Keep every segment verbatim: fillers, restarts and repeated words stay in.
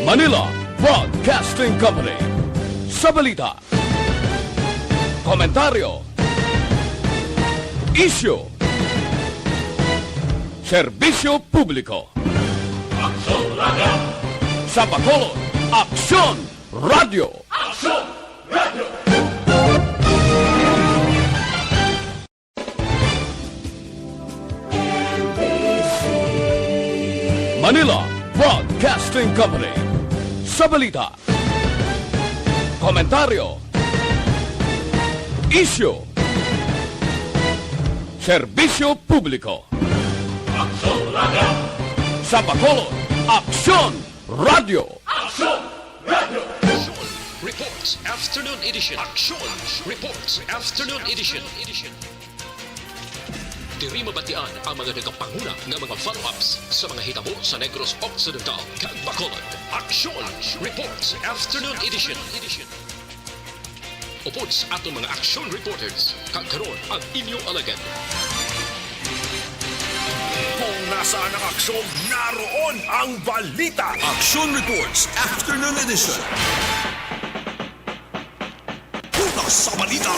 Manila Broadcasting Company. Sa balita, komentaryo, isyu, serbisyo publiko. Aksyon Radio! Sa Bacolod, Aksyon Radio! Aksyon Radio! Manila Broadcasting Company. Sa balita, komentaryo, isyu, serbisyo publiko. Aksyon Radio! Sa Bacolod, Aksyon Radio! Aksyon Radio! Aksyon Reports Afternoon Edition. Aksyon Reports Afternoon Edition. Diri mabatian ang mga nagapanguna nga mga follow-ups sa mga hitabo sa Negros Occidental kag Bacolod. Aksyon Reports Afternoon Edition. Upod sa aton mga aksyon reporters, kag karon ang inyo alagad. Kung nasaan ang aksyon, naroon ang balita. Aksyon Reports Afternoon Edition. Una sa balita,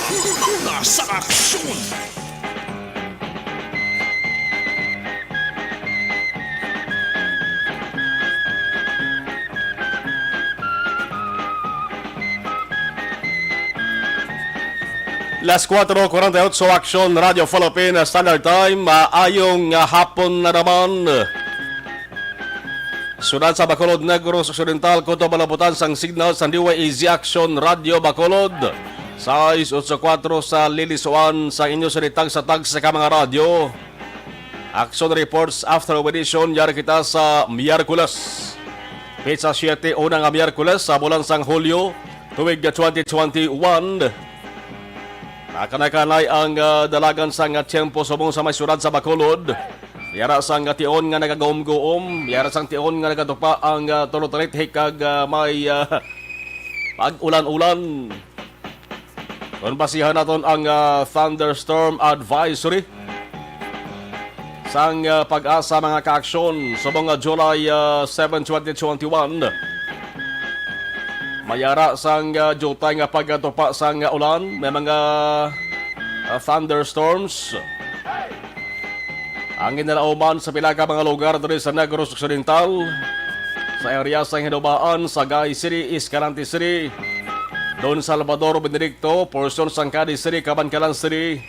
una sa aksyon. Las cuatro cuarenta y ocho, Aksyon Radio Philippine Standard Time. Maayong, ah, hapon na naman. Siyudad sa Bacolod, Negros Occidental, kutob ang labutan sang signal sang D Y A Z Aksyon Radio Bacolod. Sais ocho kuwatro sa lilisuan sang inyo sini tagsa-tagsa ka mga radyo. Aksyon Reports After Edition, yari kita sa Miyerkules, petsa siyete, una nga Miyerkules sa bulan sang Hulyo, tuig twenty twenty-one. Makanay-kanay ang, ah, dalagan sang, ah, tiyempo subong sa may siyudad sa Bacolod. Yara sang, ah, tion nga nagagahom-gahom, yara sang tion nga nagatupa ang, ah, tulo tarit kag, ah, may, ah, pag-ulan-ulan. Kon basihan naton ang, ah, thunderstorm advisory sang, ah, PAGASA, mga kaaksyon, subong nga July, ah, seven, twenty twenty-one, may ara sang, ah, diutay nga pagkatupa sang, ah, ulan, may mga, ah, thunderstorms. Ang ginalauman sa pila ka mga lugar diri sa Negros Occidental, sa area sang Hinobaan, Sagay City, Escalante City, Don Salvador, Benedicto, portion sang Cadiz City, Kabankalan City.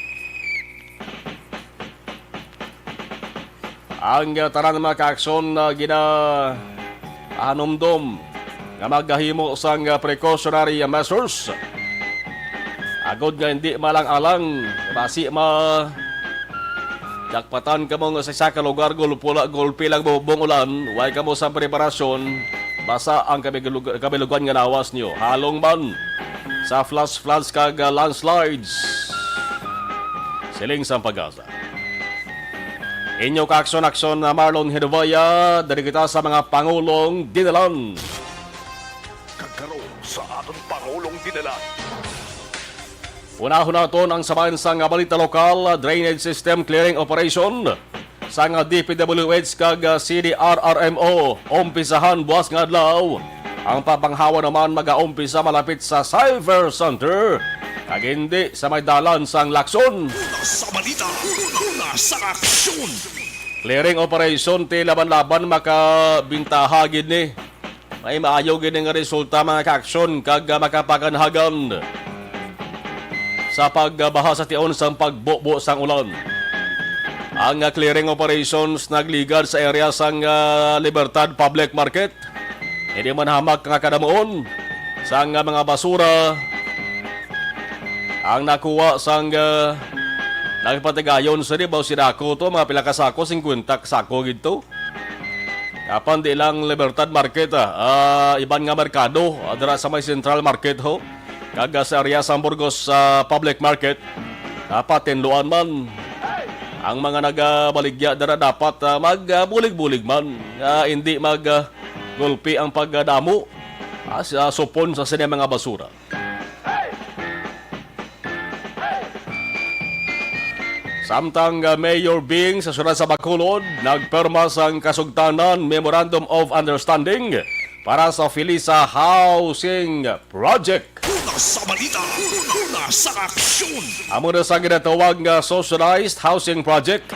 Ang, uh, tanan mga kaaksyon na ginahanumdom nga maghimo sang, uh, precautionary measures. Agod nga hindi malang-alang, basi ma-, dakpatan kamo nga sa isa ka lugar, gulpula, gulpi lang bubong ulan, way kamo sa preparasyon, basa ang kabilug-, kabilugan nga lawas nyo. Halong man sa flash floods kag, uh, landslides. Siling sang PAGASA. Inyo kaaksyon-aksyon na Marlon Hinovaya, diri kita sa mga pangulong dinalan. Kag karon sa aton pangulong dinalan. Unahon naton ang sabayan sang balita lokal, drainage system clearing operation sang D P W H kag C D R R M O, umpisahan buwas nga adlaw. Ang pagbanhawa naman magaumpisa malapit sa Cyber Center, kag hindi sa may dalan sang Lacson. Una sa balita, una sa aksyon. Clearing operation ti laban-laban makabintaha gid ni. May maayo gid nga resulta, mga kaaksyon, kag, ah, makapaganhagan sa pagbaha sa tion sang pagbubo sang ulan. Ang, ah, clearing operations nagligad sa area sang, ah, Libertad Public Market. Hindi man hamak nga kadamuon sang, ah, mga basura ang nakuha sang, ah, nagpatigayon sa, di ba, si Daco to, mga pila ka sako, singkwenta ka sako gid to. Apan di lang Libertad Market, ah. Ah, iban nga merkado, ah, dira sa may Central Market, ho. Kag, ah, sa area sa Burgos, ah, Public Market, ah, patinluan man. Ang mga nagabaligya dira dapat, ah, mag, ah, bulig-bulig man. Ah, hindi mag, ah, gulpi ang pagdamo, ah, sa supon sa sini mga basura. Samtang, ah, Mayor Bing sa siyudad sa Bacolod nagpirma sang kasugtanan Memorandum of Understanding para sa Felisa Housing Project. Una sa balita, una sa aksyon. Amo na sa ginatawag nga socialized housing project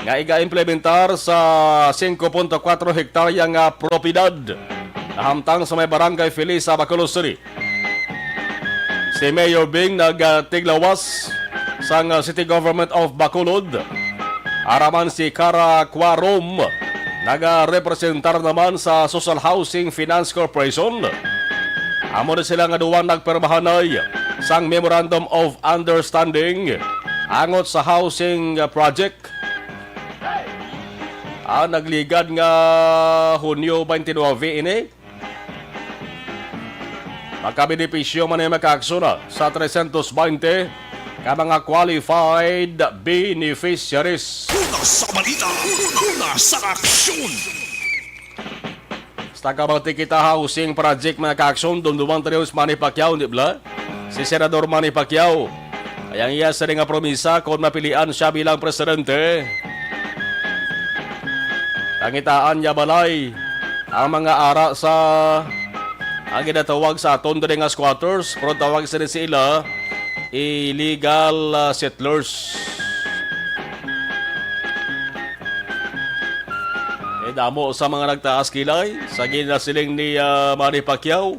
nga iga-implementar sa singko punto kwatro hektarya nga propiedad nahamtang sa may barangay Felisa, Bacolod City. Si Mayor Bing nagtiglawas sang City Government of Bacolod. Araman si Cara Cuarom nagarepresentar naman sa Social Housing Finance Corporation. Amo na sila nga duwa nagpirmahanay sang Memorandum of Understanding angot sa housing project. Ah, nagligad nga Hunyo twenty-nine ini. Makabenepisyo man ang mga kaaksyon sa trescientos veinte ka mga qualified beneficiaries. Una sa balita, una sa aksyon. Basta kabati kita housing project, mga kaaksyon, dumduman tayo si Manny Pacquiao, di ba? Si Senador Manny Pacquiao. Ay ang iya sini nga promisa kung mapilian siya bilang presidente. Pangitaan niya balay ang mga ara sa ang ginatawag sa aton diri nga squatters, pero tawag sini sila illegal, ah, settlers. Eh, damo sa mga nagtaas kilay sa ginasiling ni, ah, Manny Pacquiao.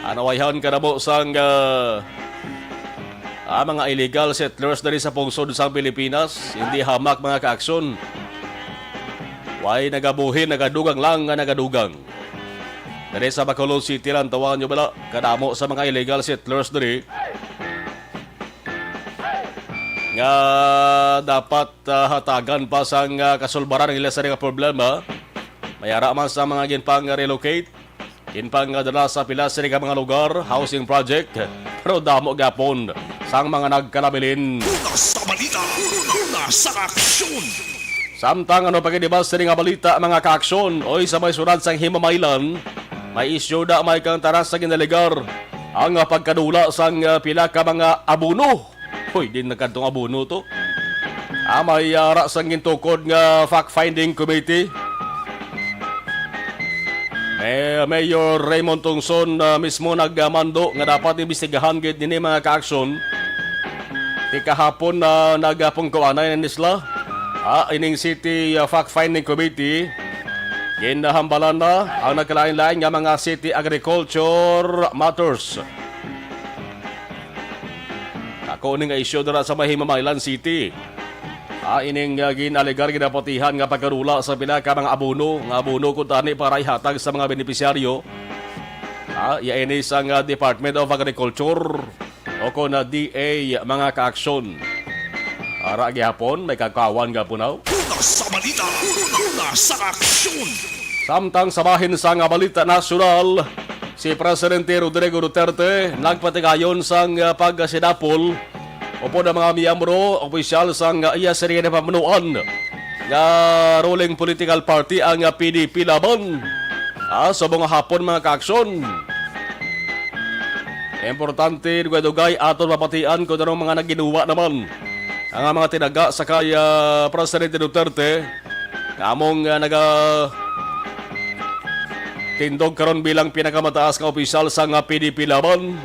Anawayhan ka na mo sang, ah, ah, mga illegal settlers diri sa pungsod sang Pilipinas, hindi hamak, mga kaaksyon. Way nagabuhin, nagadugang lang nga nagadugang. Diri sa Bacolod City lang, tawagan nyo bala, kadamo sa mga illegal settlers diri nga dapat, ah, hatagan pa sang, ah, kasulbaran ang ila sa nga problema. May ara man sa mga ginpang-relocate, ginpangdala sa pila sini ka mga lugar, housing project, pero damo gapon sang mga nagkalabilin. Una sa balita, una sa aksyon. Samtang ano pa gid ba sini nga balita, mga kaaksyon, oy, sa may sulod sang Himamaylan, may isyu da may kang taras sa ginaligar ang pagkadula sang, ah, pila ka mga abono. Hoy, di na kadtong abono to. Ah, may ara sang gintukod nga fact-finding committee. Eh, Mayor Raymond Tungson, ah, mismo nagmando nga dapat imbestigahan gid nini mga kaaksyon. Ti kahapon na nagapungkuanay na nisla. Ah, ining City, ah, Fact-Finding Committee, ginahambalan na ang nagkalain-lain nga mga city agriculture matters. Ako ni nga isyu dira sa may Himamaylan City. Ah, ining, ah, gin-alegar, ginapatihan nga pagkadula sa pila ka mga abono, nga abono kuntani para ihatag sa mga benepisyaryo. Ah, iya ini sang, ah, Department of Agriculture o kon na D A, mga kaaksyon. Ara gihapon, may kakawan nga punaw. Una sa balita, una sa aksyon. Samtang sa bahin sang balita nasyonal, si Presidente Rodrigo Duterte nagpatigayon sang, ah, pagsinapol upod ang mga miyembro, opisyal sang, ah, iya sini nga pamunuan nga ruling political party, ang, ah, P D P Laban. Ah, subong nga hapon, mga kaaksyon. Importante, dugay-dugay aton mapatian kung anong mga naginuwa naman ang mga tinaga sa kay, ah, Presidente Duterte, nga among, ah, naga tindog karon bilang pinakamataas nga opisyal sang, ah, P D P Laban.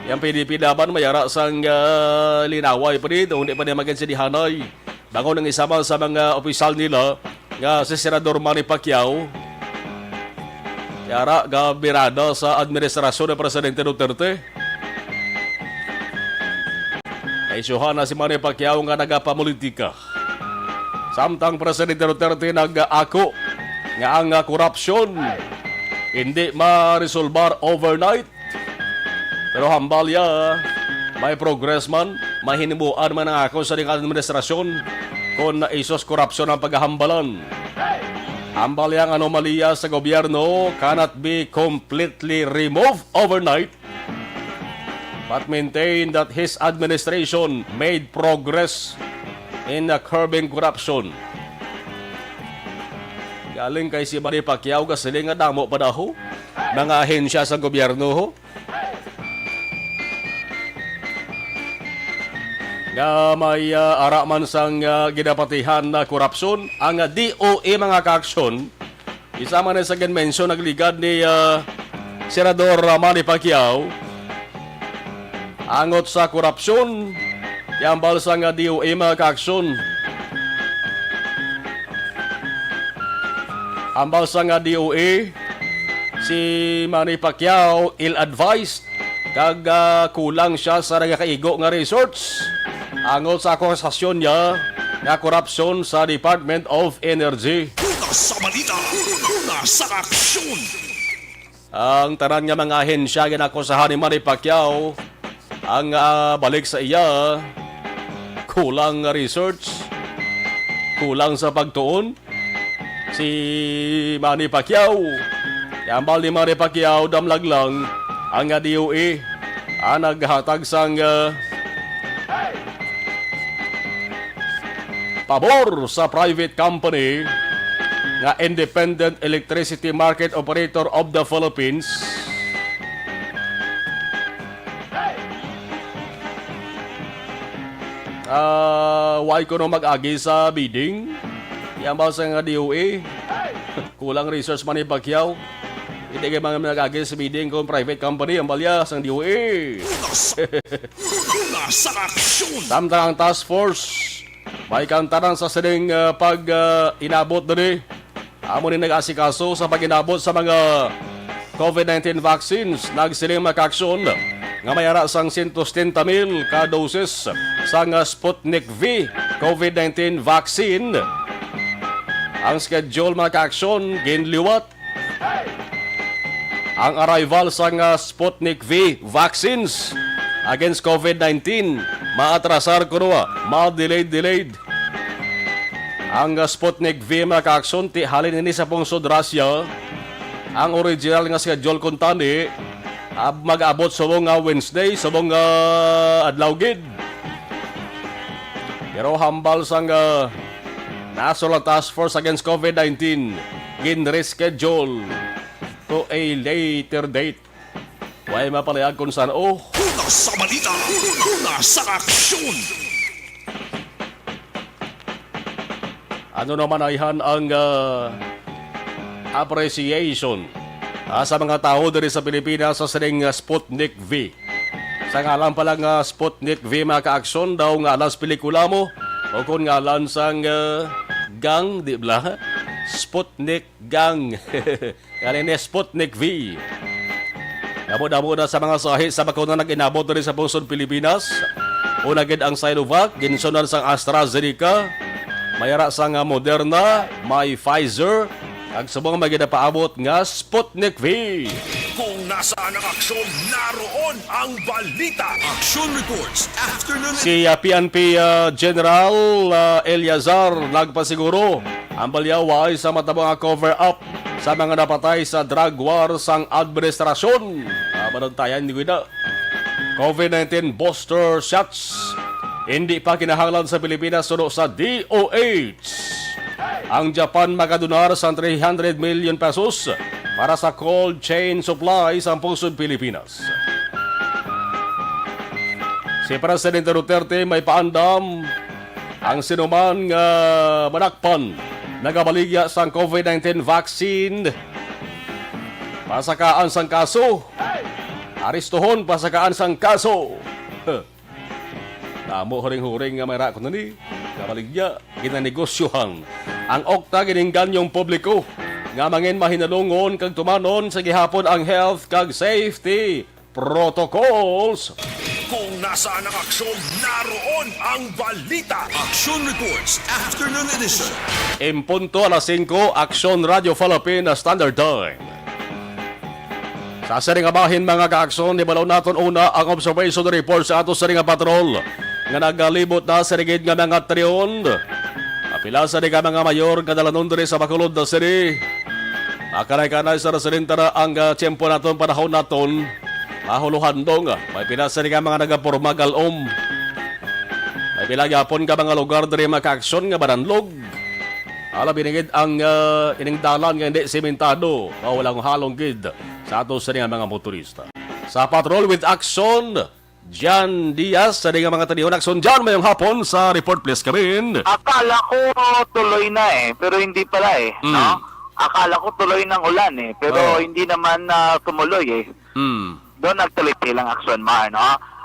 Yang P D P Laban may ara sang, ah, linaway pa ni, hindi pa niya maginsindihanay. Bangon ang isa man sa mga opisyal nila nga si Senador Manny Pacquiao, yara gabirada sa administrasyon ni Presidente Duterte. Naisyuhan na si Manny Pacquiao nga nagapamulitika. Samtang Presidente Duterte nag-ako nga ang korupsyon hindi maresolbar overnight. Pero hambal ya, may progress man, mahimuan man ang ako sa ding administrasyon kon isos korupsyon ang paghahambalan. Hambal ya, ang anomalya sa gobyerno cannot be completely removed overnight, but maintain that his administration made progress in, uh, curbing corruption. Galing kay si Manny Pacquiao, gasiling nga damo pa daw mga ahensya sa gobyerno, ho. Nga may, ah, ara man sang, ah, ginapatihan na korupsyon ang, ah, D O A, mga kaaksyon. Isa man sa ginmensyon nagligad ni, ah, Senador, ah, Manny Pacquiao angot sa korupsyon. Yambal sang, ah, D O A, mga kaaksyon. Ambal sang, ah, D O A, si Manny Pacquiao ill-advised kag, ah, kulang sia sa nagakaigo nga research angot sa akusasyon niya nga korupsyon sa Department of Energy. Una sa balita, una sa aksyon. Ang tanan nga mga ahensya ginakusahan ni Manny Pacquiao ang, ah, balik sa iya, kulang nga research, kulang sa pagtuon. Si Manny Pacquiao, yambal ni Manny Pacquiao, damlag lang ang, ah, D O A, ah, naghatag sang, ah, pabor sa private company nga Independent Electricity Market Operator of the Philippines. Ah, why kuno mag-agi sa bidding? Yambal sang D O A. Kulang research man ni Pacquiao. Hindi kay mga mag-agi sa bidding kung private company ang balya sang D O A. Una sa aksyon. Samtang ang task force may kantaran sa sining, ah, pag, ah, inabot diri. Amo ni nag-asikaso sa pag-inabot sa mga COVID nineteen vaccines. Nagsiling mga kaaksyon nga may ara sang siyento setenta mil ka doses sang, ah, Sputnik V COVID nineteen vaccine. Ang schedule, mga kaaksyon, ginliwat. Ang arrival sang, ah, Sputnik V vaccines against COVID nineteen maatrasar kuno, ah, ma-delayed, delayed. Ang, ah, Sputnik V, mga kaaksyon, ti halin ini sa pungsod Russia. Ang original nga schedule kuntani, ah, mag-abot subong nga Wednesday, subong nga adlaw gid. Pero hambal sang, ah, National Task Force Against COVID nineteen, gin-reschedule to a later date. Way mapalihag kung san-o. Una sa balita, una sa aksyon. Ano naman ayhan ang, ah, appreciation, ah, sa mga tawo diri sa Pilipinas sa sining, ah, Sputnik V? Sa ngalan pa lang nga Sputnik V, mga kaaksyon, daw nga alas pelikula mo, o kung ngalan sang, ah, gang, di bala? Sputnik Gang. Galing ni Sputnik V. Damo-damo na sa mga sahi sa bakuna nag-inabot diri sa pungsod Pilipinas. Una gid ang Sinovac, ginsundan sang AstraZeneca, may ara sang, ah, Moderna, may Pfizer, kag subong may ginapaabot nga Sputnik V. Kung nasaan ang aksyon, naroon ang balita. Action reports, afternoon. Si, ah, P N P, ah, General, ah, Eleazar nagpasiguro ang balyaw way sa matabo nga cover-up sa mga napatay sa drug war sang administrasyon. Ah, manuntayan ni Guida. COVID nineteen booster shots. Hindi pa kinahanglan sa Pilipinas suno sa D O H. Ang Japan makadonar sang three hundred million pesos para sa cold chain supply sa pungsod Pilipinas. Si Presidente Duterte may paandam ang sinuman nga manakpan nagabaligya sang COVID nineteen vaccine, pasakaan sang kaso. Aristohon, pasakaan sang kaso. Damo huring-huring nga may ra kuno ni kabaligya, ginanegosyohan. Ang okta gininganyong publiko nga mangin mahinalungon kag tumanon sa gihapon ang health kag safety protocols. Kung nasaan ang aksyon, naroon ang balita. Action Reports, Afternoon Edition. En punto alas singko, Aksyon Radyo Philippine Standard Time. Sa sining nga bahin, mga kaaksyon, ibalaw naton una ang observation report sa ato sining nga patrol nga nagalibot na sa rigid nga mga triyon. Apila sa di ka mga mayor kadalanon diri sa Bacolod na City. Makanay-kanay sa residente na ang, ah, tiyempo naton, panahon naton. Mahuluhan dong, ah, may pila sa di ka mga nagaporma galom. May pila gyapon ka mga lugar diri mga kaaksyon nga madanlog. Ala, binigid ang, ah, ining dalan nga hindi sementado, nga walang halong gid sa ato sa mga motorista. Sa Patrol with Action, Jan Diaz, sa mga tanion. Action, Jan, mayong hapon sa report, please, Kevin. Akala ko tuloy na eh, pero hindi pala eh, Mm. no? Akala ko tuloy ng ulan eh, pero Oo. hindi naman na tumuloy eh. Hmm. Doon nagtuloy lang aksyon, Mar, no?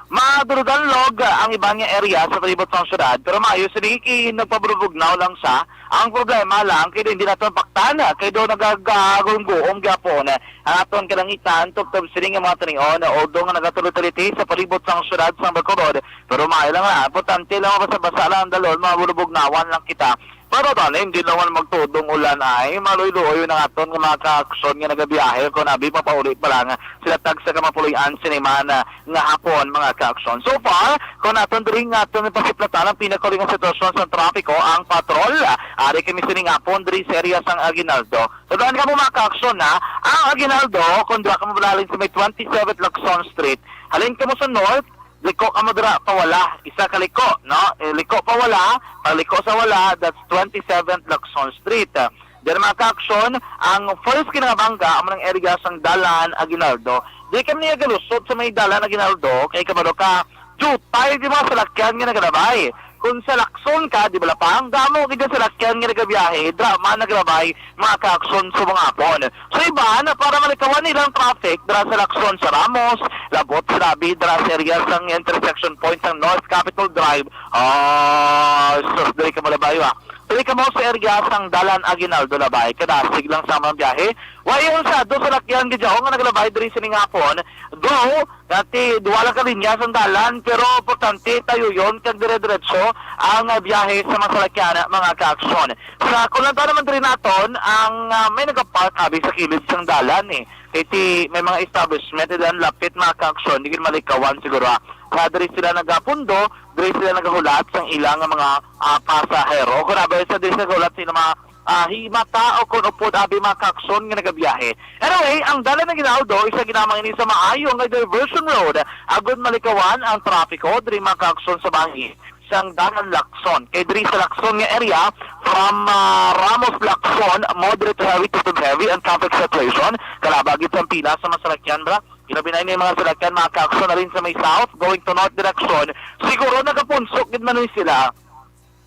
Maduruganlog ang iban nga area sa palibot sang syudad, pero maayo sini kay nagpabulubugnaw lang sa. Ang problema lang kay hindi naton paktan, kay do nagagagungguong gyapon ang aton kalangitan tubtob sini nga mga tanion o do nga nagatuloy-tuloy sa palibot sang syudad sang Bacolod. Pero maayo lang na, importante lang mabasa-basa lang ang dalon, mabulubugnawan lang kita. Pero tani, hindi naman magtudong ulan ay maluy-luoy na aton nga mga kaaksyon nga nagabiyahe kung abi mapauli pa lang sila tagsa ka mapuloy-an sini man, ah, nga hapon, mga kaaksyon. So far, kung aton diri nga aton ipasiplatan ang pinakauli nga sitwasyon sa trapiko, ang patrol, ah, ari kami sining hapon diri sa area sang Aguinaldo. So, doon ka mo, mga kaaksyon, na ang Aguinaldo, kung dira ka mo sa may twenty-seventh Lacson Street, halin ka mo sa north, liko ka mo dira pa wala, isa ka liko, no? Eh, liko pa wala, pag liko sa wala, that's twenty-seventh Lacson Street. Ah, diyan, mga kaaksyon, ang first kinabangga amo ng area sang Dalan Aguinaldo. Di kami niya galusot sa may Dalan Aguinaldo, kay kabalo ka, jutay di mga salakyan nga nagalabay. Kung sa Lacson ka, di ba, Lapang? Damo gid ang salakyan nga nagabiyahe, dra man nagalabay, mga kaaksyon, sa mga hapon. So, iban, para malikawan nilang traffic, dira sa Lacson sa Ramos, labot sinabi, dira sa area sang intersection point sang North Capitol Drive. Ah, sus, diri ka malabay, ah. Diri ka mo sa area sang Dalan Aguinaldo, labay, kadasig lang sa mga biyahe. Wa yung sa do salakyan gid nga nagalabay diri sining hapon. Though, dati duwa lang ka linya sang dalan, pero importante tayo yon kag dire-diretso ang, ah, biyahe sa mga salakyan, mga kaaksyon. Sa Kulanta naman diri naton, ang, ah, may nagapark abi sa kilid sang dalan, eh. Kay ti may mga establishment diyan lapit, mga kaaksyon, di gid malikawan siguro, ah. Kaya diri sila nagapundo, diri sila nagahulat sang ilang mga, ah, pasahero. Kung abay sa diri sa gahulat sa ilang mga, ah, himata o kung upod abi, mga kaaksyon nga nagabiyahe. Anyway, ang Dalan Aguinaldo, isa ginamang ini sa maayo nga diversion road, agud malikawan ang trapiko diri, mga kaaksyon, sa bahin sang Dalan Lacson. Kay diri sa Lacson nga area, from, ah, Ramos Lacson, moderate to heavy to heavy ang traffic situation. Kalaba gid sang pila sa mga salakyan, bra. Grabe na ini mga salakyan, mga kaaksyon, na rin sa may south, going to north direction. Siguro nagapunsok gid man ni sila.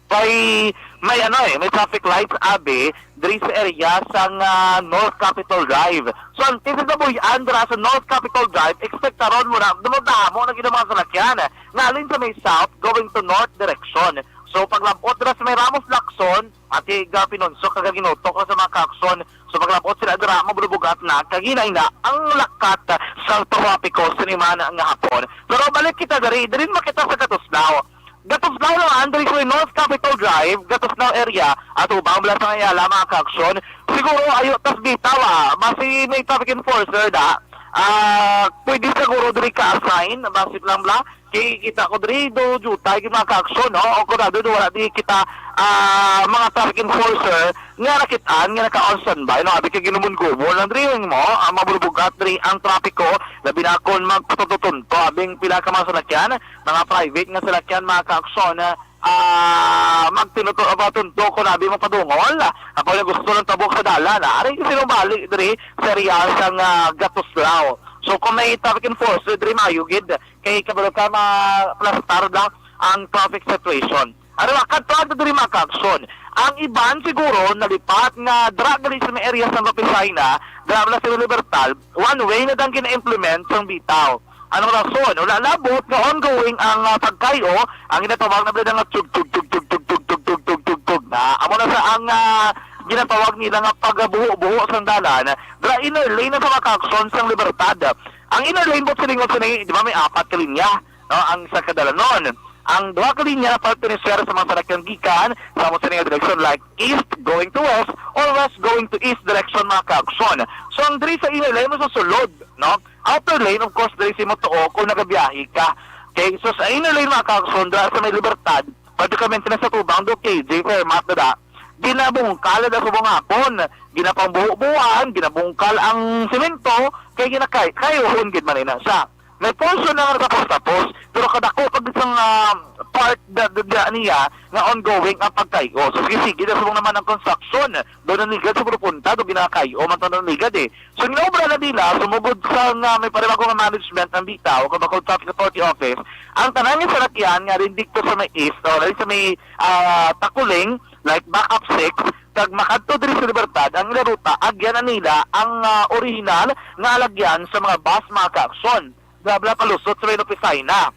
Kay may ano eh, may traffic lights abi diri sa area sang, ah, North Capitol Drive. So, ang tisis na buhian dira sa North Capitol Drive, ekspektaron mo na dumodamo na gid ang mga salakyan. Ngalin sa may south, going to north direction. So, paglabot dira sa may Ramos Lacson, ati ga pinunsok kag ginutok na sa mga kaaksyon. So, paglabot sila dira, mabulubugat na, kag hinay na ang lakat sa trapiko sini man nga hapon. Pero balik kita diri, diri makita sa Katuslaw. Gatuslaw lang ang diri sa North Capitol Drive, Gatuslaw area, at ubang bala sa Ayala, mga kaaksyon. Siguro, ayo, tas bitaw, ah, basi may traffic enforcer da. Ah, pwede siguro diri ka-assign, basi lang bala. Kay kita ko diri, do, jutay, yung mga kaaksyon, no? O kung do, wala di kita, ah, mga traffic enforcer, nga nakit-an, nga naka-on standby, no? Abi ka ginumon-gumon lang diri, mo, ang mabulubugat diri, ang trapiko, labi na kung magpatutunto, abing pila ka mga salakyan, mga private nga salakyan, mga kaaksyon, ah, magtinuto, ah, patunto ko na abi mapadungol. Ako yung gusto ng tabok sa dalan, ah. Ari yung sinumbali diri sa area sang, ah, Gatuslaw. So, kung may traffic enforcer diri, mayo gid, kay kabalo ka, ma-plastar lang ang traffic situation. Ano, kadto diri, mga kaaksyon. Ang iban siguro nalipat nga dra gali sa may area sang Lopisina, dra na sa Libertad, one way na dang gina-implement sang bitaw. Anong rason? Wala labot nga ongoing ang, ah, pagkayo, ang ginatawag na nga tug, tug, tug, tug, tug, tug, tug, tug, tug, tug, tug, na. Amo na sa ang, ah, ginatawag nila nga pagabuho-buho sang dalan. Dra inner lane na sa mga kaaksyon sang Libertad. Ang inner lane, boss, silingon sa ni, di ba, may apat ka linya, no? Ang sa kadalanon. Ang duha ka linya na pertenecer sa mga salakyan gikan sa amo sa nga direksyon, like east going to west or west going to east direction, mga kaaksyon. So, ang diri sa inner lane mo sa sulod, no? Outer lane, of course, diri sa imo tuo kung nagabiyahe ka. Okay, so sa inner lane, mga kaaksyon, dira sa may Libertad, particularmente na sa tubang do K J Fairmont, dada, ginabungkal na sa buong hapon, ginapangbuho-buhan, ginabungkal ang semento, kay ginakay, kayuhon gid man ina siya. May portion na nga tapos-tapos, pero kadako pag isang, ah, part da, da, da niya nga ongoing ang pagkayo. So, sige, sige, dasubong naman ang construction. Doon nanigad sa punta, doon ginakayo, man to nanigad eh. So, ginobra na nila, sumugod sa nga may pare-, bago nga management ang bitaw, kung bako Traffic Authority Office, ang tanan nga salakyan nga rin dito sa may east, o rin sa may, ah, Takuling, like backup six, kag makadto diri sa Libertad, ang ila ruta, agyan na nila ang, ah, orihinal nga alagyan sa mga bus, mga kaaksyon. Bla, bla, palusot sa may Lopesina.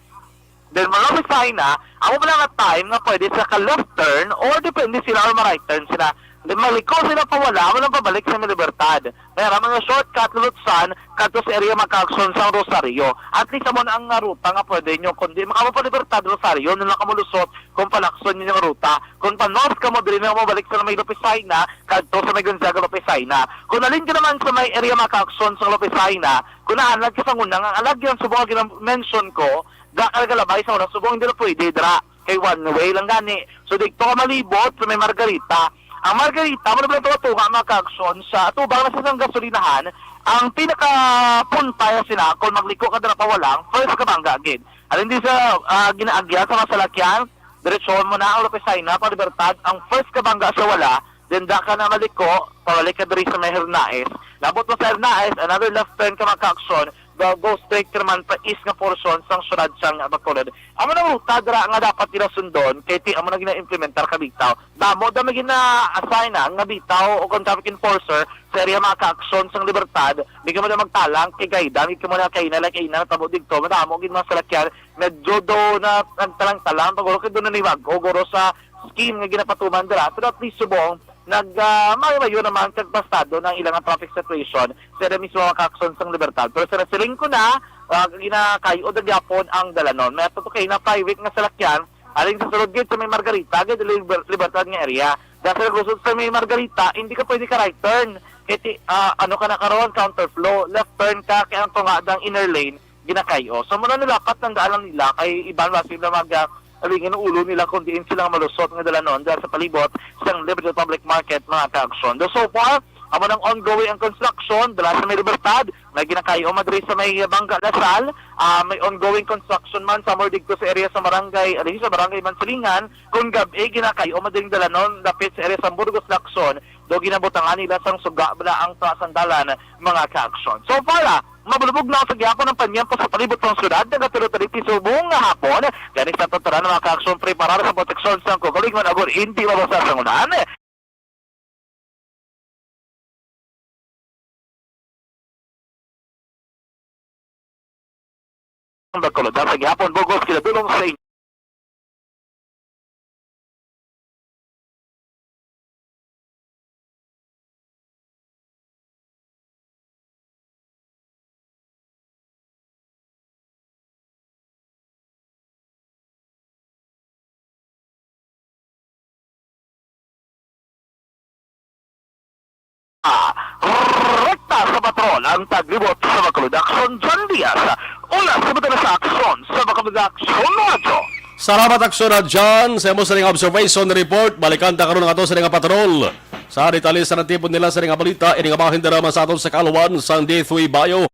Then, mga Lopesina, amo pala nga time nga pwede sa ka-left turn or depende sila or ma-right turn sila. Then, maliko sila pa wala, amo lang pabalik sa may Libertad. May ara mga shortcut, lulutsan, kadto sa area, mga kaaksyon, sa Rosario. At least, amo na ang, ah, ruta nga pwede nyo. Kung di makamo pa Libertad, Rosario, nun lang kamo lusot kung palakson ninyo nga ruta. Kung pa north kamo, diri na mo balik sa may Lopesina, kadto sa may Gonzaga, Lopesina. Kung alin ka naman sa may area, mga kaaksyon, sa Lopesina, kung naanad ka sa ngunang, ang alagyan subong nga gina-, mention ko, da ka nagalabay sa oras, subong hindi na pwede, dira. Kay one way lang gani. So, dito ka malibot sa may Margarita. Ang Margarita, mo na pala ito, mga kaaksyon, sa atubang na sa isang gasolinahan, ang pinakapunta yan sila, kung magliko ka dira pa walang, first ka bangga, gid. Alin di sa, ah, ginaagyan sa mga salakyan, diretsohon mo na ang Lopesina, pa Libertad, ang first ka bangga sa wala, then da ka na maliko, pabalik ka diri sa may Hernaez. Labot mo sa Hernaez, another left turn ka, mga kaaksyon, go, go straight ka naman pa east nga portion sang syudad sang Bacolod. Amo nang ruta dira nga dapat nila sundon, kay ti amo na gina-implementar ka bitaw. Damo da may gina-assign na nga bitaw o kon traffic enforcer sa area, mga kaaksyon sang Libertad, di ka mo na magtalang kay guide-an, di ka mo na kay na, like, ina, tabo digto, madamo gid mga salakyan, medyo do na nagtalang-talang, pag kay do na niwag, o guro sa scheme nga ginapatuman dira, pero at least subong, nag, ah, mayo-mayo naman kag pastado na ang ilang traffic situation sa area mismo, mga kaaksyon sang Libertad. Pero sa nasiling ko na, ah, ginakay-o da gyapon ang dalanon. May ato to kay na private nga salakyan, aling sa sulod gid sa may Margarita, gid Liber-, Libertad nga area. Dahil sa naglusot sa may Margarita, hindi ka pwede ka right turn. Kay ti-, ah, ano ka na karon, counterflow, left turn ka, kay ang tunga dang inner lane, ginakay-o. So, muna nilapat ng daan lang nila kay iban ba sila mag, ah, alingin ang ulo nila kung diin sila malusot nga dalanon dahil sa palibot sang Liberty Public Market, mga kaaksyon. Do so far, amo nang ongoing ang construction dala sa may Libertad, may ginakay-o madri sa may Bangga Lasal, ah, may ongoing construction man sa more dito sa area sa barangay, ali sa barangay Mansilingan, kung gab-i ginakay-o madring dalanon dapit sa area sa Burgos Lacson, do ginabutangan nila sang suga bala ang taas ang dalan, mga kaaksyon. So far, ah, mabulubog na sa gihapon ang panyempo sa palibot sang syudad, nagatulo-tulo ti subong nga hapon. Gani sa tuturan, mga kaaksyon, preparar sa proteksyon sang kaugalingon agud hindi mabasa sang ulan. Ang Bacolod, sa gihapon, bugos, kinadulong sa inyo. Ah, rekta sa patrol ang taglibot sa Bacolod Aksyon, John Diaz. Una sa butang sa Aksyon sa Bacolod Aksyon, Radyo. Salamat, Aksyon na John, sa imo sa ning observation report. Balikan ta karon ang ato sa ning patrol. Sa detalye sa natipon nila sa ning balita, ini nga bahin dara man sa aton sa kaluwan sang D three Bio.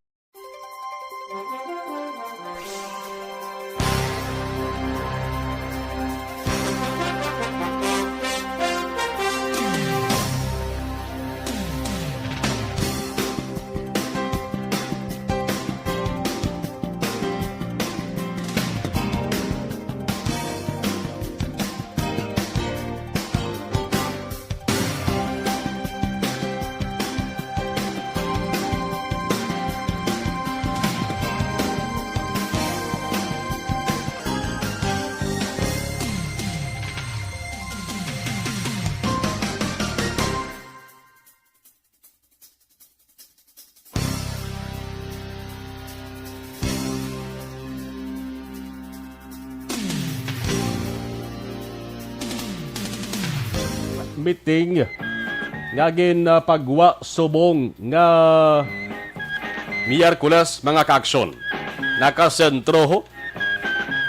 Meeting nga gin, ah, pagwa subong nga Miyerkules, mga kaaksyon. Nakasentro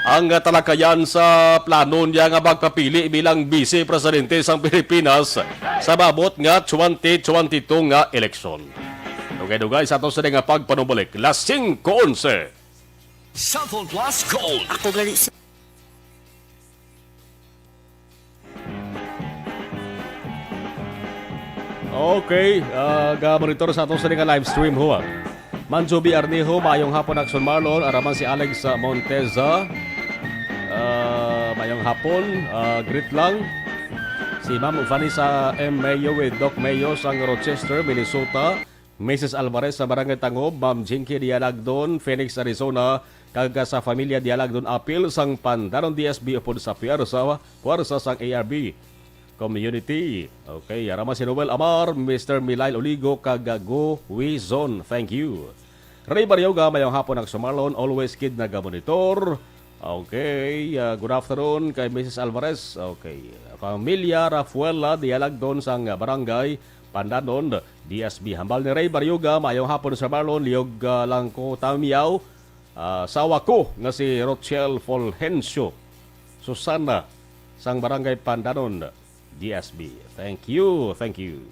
ang talakayan sa plano niya nga magpapili bilang Vice Presidente sang Pilipinas sa maabot nga twenty twenty-two nga eleksyon. Dugay-dugay sa ato sini nga pagpanumbalik, las singko onse. Cellphone Plus Gold. Ako gali sa Okay, ah, ga-monitor sa ato sa nga live stream ho, ah. Manjo B. Arnijo, maayong hapon, Action Marlon. Araman si Alex, ah, Monteza. Ah, maayong hapon, ah, greet lang. Ma'am Vanessa M. Mayo with Doc Mayo sang Rochester, Minnesota. Missus Alvarez sa Barangay Tangob, Ma'am Jinky Dialagdon, Phoenix, Arizona, kag sa Familia Dialagdon Apil sang Pandanon D S B upod sa Puwersa, Puwersa sang A R B Community. Okay, ara man si Noel Amar, Mister Milail Oligo, kag Go Wizon. Thank you. Ray Barioga, mayong hapon, Akson Marlon, always gid nagamonitor. Okay, ah, good afternoon kay Missus Alvarez. Okay, Familia Rafuela Dialagdon sang Barangay Pandanon, D S B. Hambal ni Ray Barioga, mayong hapon, Sir Marlon, liog, ah, lang ko tamiyaw, ah, sawa ko nga si Rochelle Fulgencio Susana sang Barangay Pandanon, D S B. Thank you, thank you.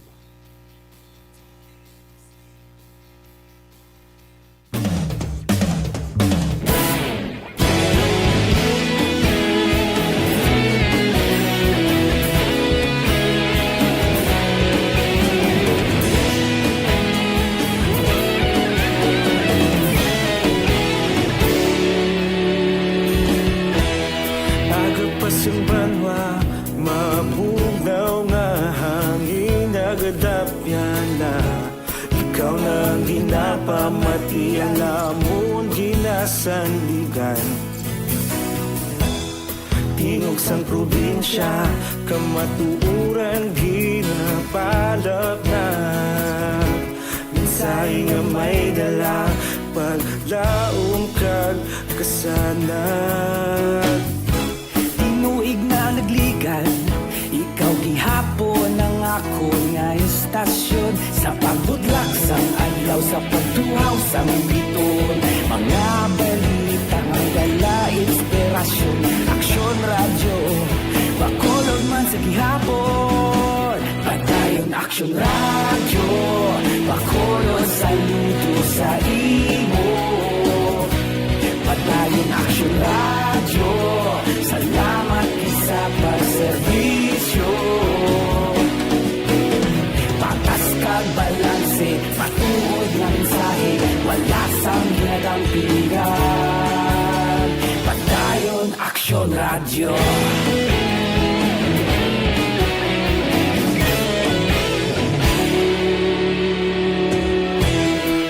Aga pa sing banwa, mabugnaw nga hangin nagadapyana. Ikaw na ang ginapamati, ang amon ginasandigan. Tingog sang probinsya, kamatuoran ginapalapnag. Mensahe nga may dala, paglaom kag kasanag. Tinuig na nagligad, ikaw gihapon ang akon nga istasyon. Sa pagbutlak sang adlaw, sa pagtuhaw sang biton, mga balita nga dala inspirasyon. Aksyon Radyo, Bacolod man sa gihapon. Padayon Aksyon Radyo, Bacolod, saludo sa imo. Padayon Aksyon Radyo, salamat gid sa pagserbisyo. Patas kag balanse, matuod nga mensahe, wala sang ginadampigan. Padayon Aksyon Radyo.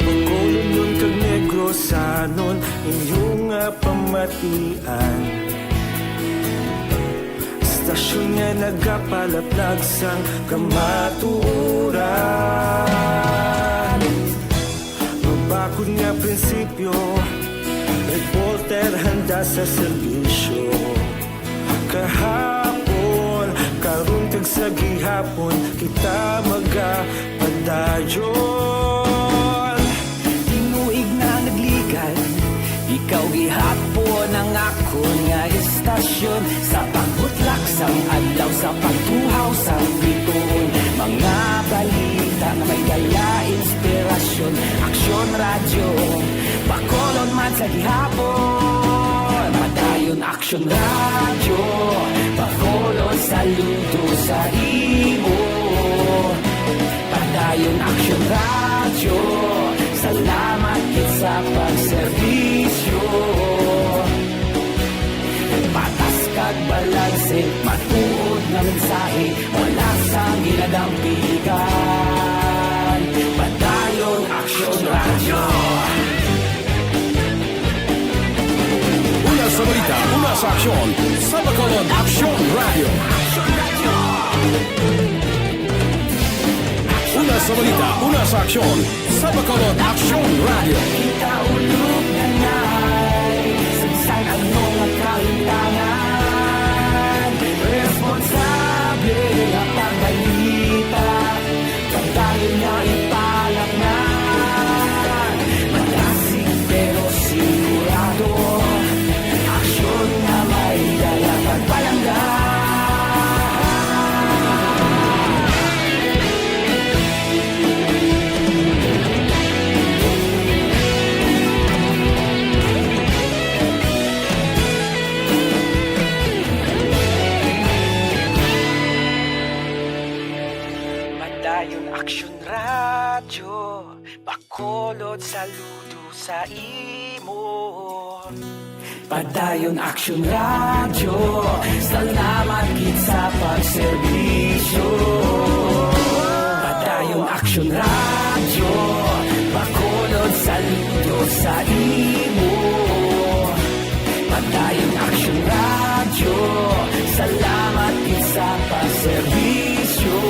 Bacolodnon kag Negrosanon, inyo nga pamatian. Istasyon nga nagapalaplag sang kamatuoran. Mabakod nga prinsipyo, reporter handa sa serbisyo. Kahapon, karon, kag sa gihapon, kita magapadayon. Tinuig na nagligad, ikaw gihapon ang akon nga istasyon. Sa pagbutlak sang adlaw, sa pagtuhaw sang biton, mga balita nga may dala inspirasyon. Aksyon Radyo, Bacolod man sa gihapon. Padayon Aksyon Radyo, Bacolod, saludo sa imo. Padayon Aksyon Radyo, salamat gid sa pagserbisyo. Patas kag balanse, matuod nga mensahe, wala sang ginadampigan. Padayon Aksyon Radyo. Una sa balita, una sa aksyon, sa Bacolod Aksyon Radyo. Una sa balita, una sa aksyon, sa Bacolod Aksyon Radyo. Kita ulog na na'y sagsag ang mga kahintangan. Responsable nga pagbalita, pagdayon nga ipalaknag. Matasig pero sigurado, aksyon nga may dala pagpalangga. Padayon Aksyon Radyo, Bacolod, saludo sa imo. Padayon Aksyon Radyo, salamat gid sa pagserbisyo. Padayon Aksyon Radyo, Bacolod, saludo sa imo. Padayon Aksyon Radyo, salamat gid sa paserbisyo.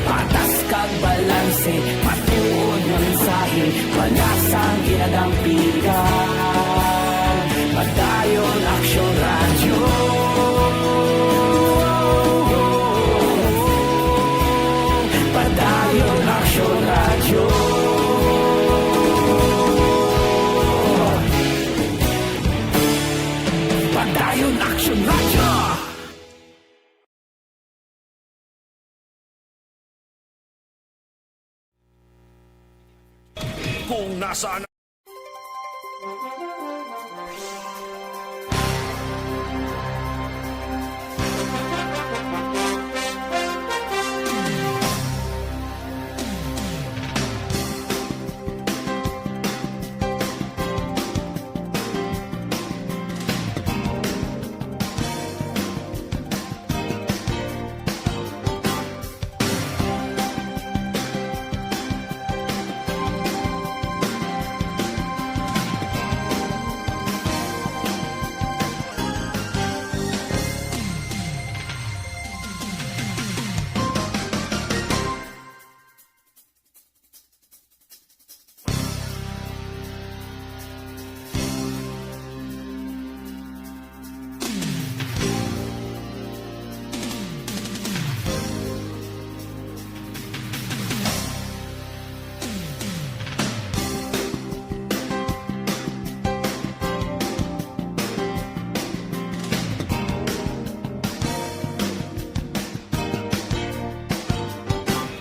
Patas kag balanse, matuod nga mensahe, palasang ginadampigan. Padayon Aksyon Radyo. Padayon Aksyon Radyo. Padayon Aksyon Radyo. Kung nasaan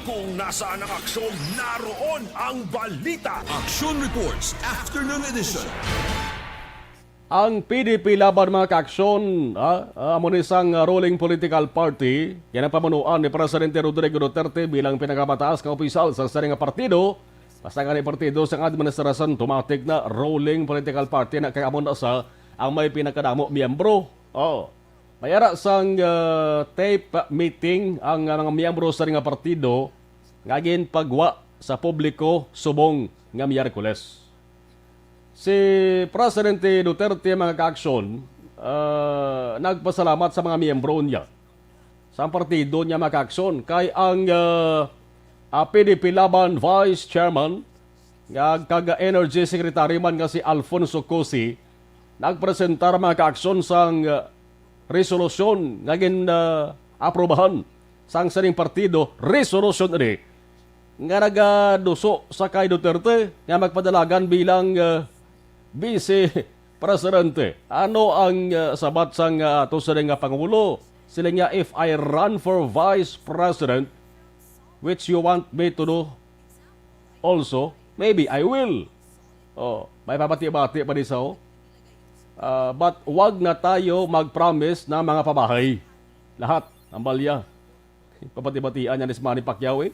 Kung nasaan ang aksyon, naroon ang balita. Action Reports, Afternoon Edition. Ang P D P Laban, mga kaaksyon, ah, ah, amo ni sang, ah, ruling political party, ginapamunuan ni Presidente Rodrigo Duterte bilang pinakamataas nga opisyal sa sini nga partido. Basta nga ni partido sang administrasyon, tumatik na ruling political party na kay amo na sa ang may pinakadamo miyembro. Oh. May ara sang, ah, tape meeting ang, ah, mga miyembro sa nga partido nga ginpagwa sa publiko subong nga Miyerkules. Si Presidente Duterte, mga kaaksyon, ah, nagpasalamat sa mga miyembro niya sa partido niya, mga kaaksyon, kay ang, ah, ah, P D P Laban Vice Chairman nga kag Energy Secretary man nga si Alfonso Cusi nagpresentar, mga kaaksyon, sang, ah, resolusyon nga gin, ah, aprobahan sang sining partido, resolusyon ini nga nagaduso sa kay Duterte nga magpadalagan bilang, ah, Vice Presidente. Ano ang, ah, sabat sang, ah, ato sini nga Pangulo? Sila nga, "If I run for Vice President, which you want me to do also, maybe I will." Oh, may pabati-bati pa di sa, oh. Ah, but wag na tayo mag-promise na mga pabahay. Lahat, ang balya. Pabati-batian niya ni si Manny Pacquiao, eh.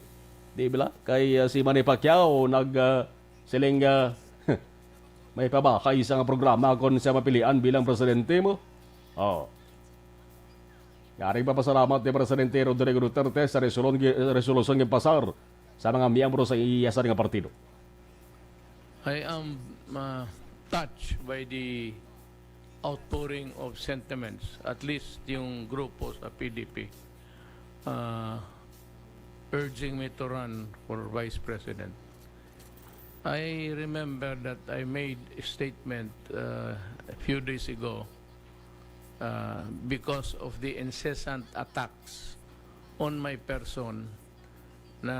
Di ba? Kay, ah, si Manny Pacquiao nag, ah, siling, ah, may pabahay sa nga programa kung siya mapilian bilang presidente mo. Oh. Nga rin papasalamat ni Presidente Rodrigo Duterte sa resolon-, resolusyon nga pasar sa mga miyembro sa iya sa nga partido. I am, uh, touched by the outpouring of sentiments, at least yung grupo sa P D P, uh, urging me to run for vice president. I remember that I made a statement, uh, a few days ago, uh, because of the incessant attacks on my person na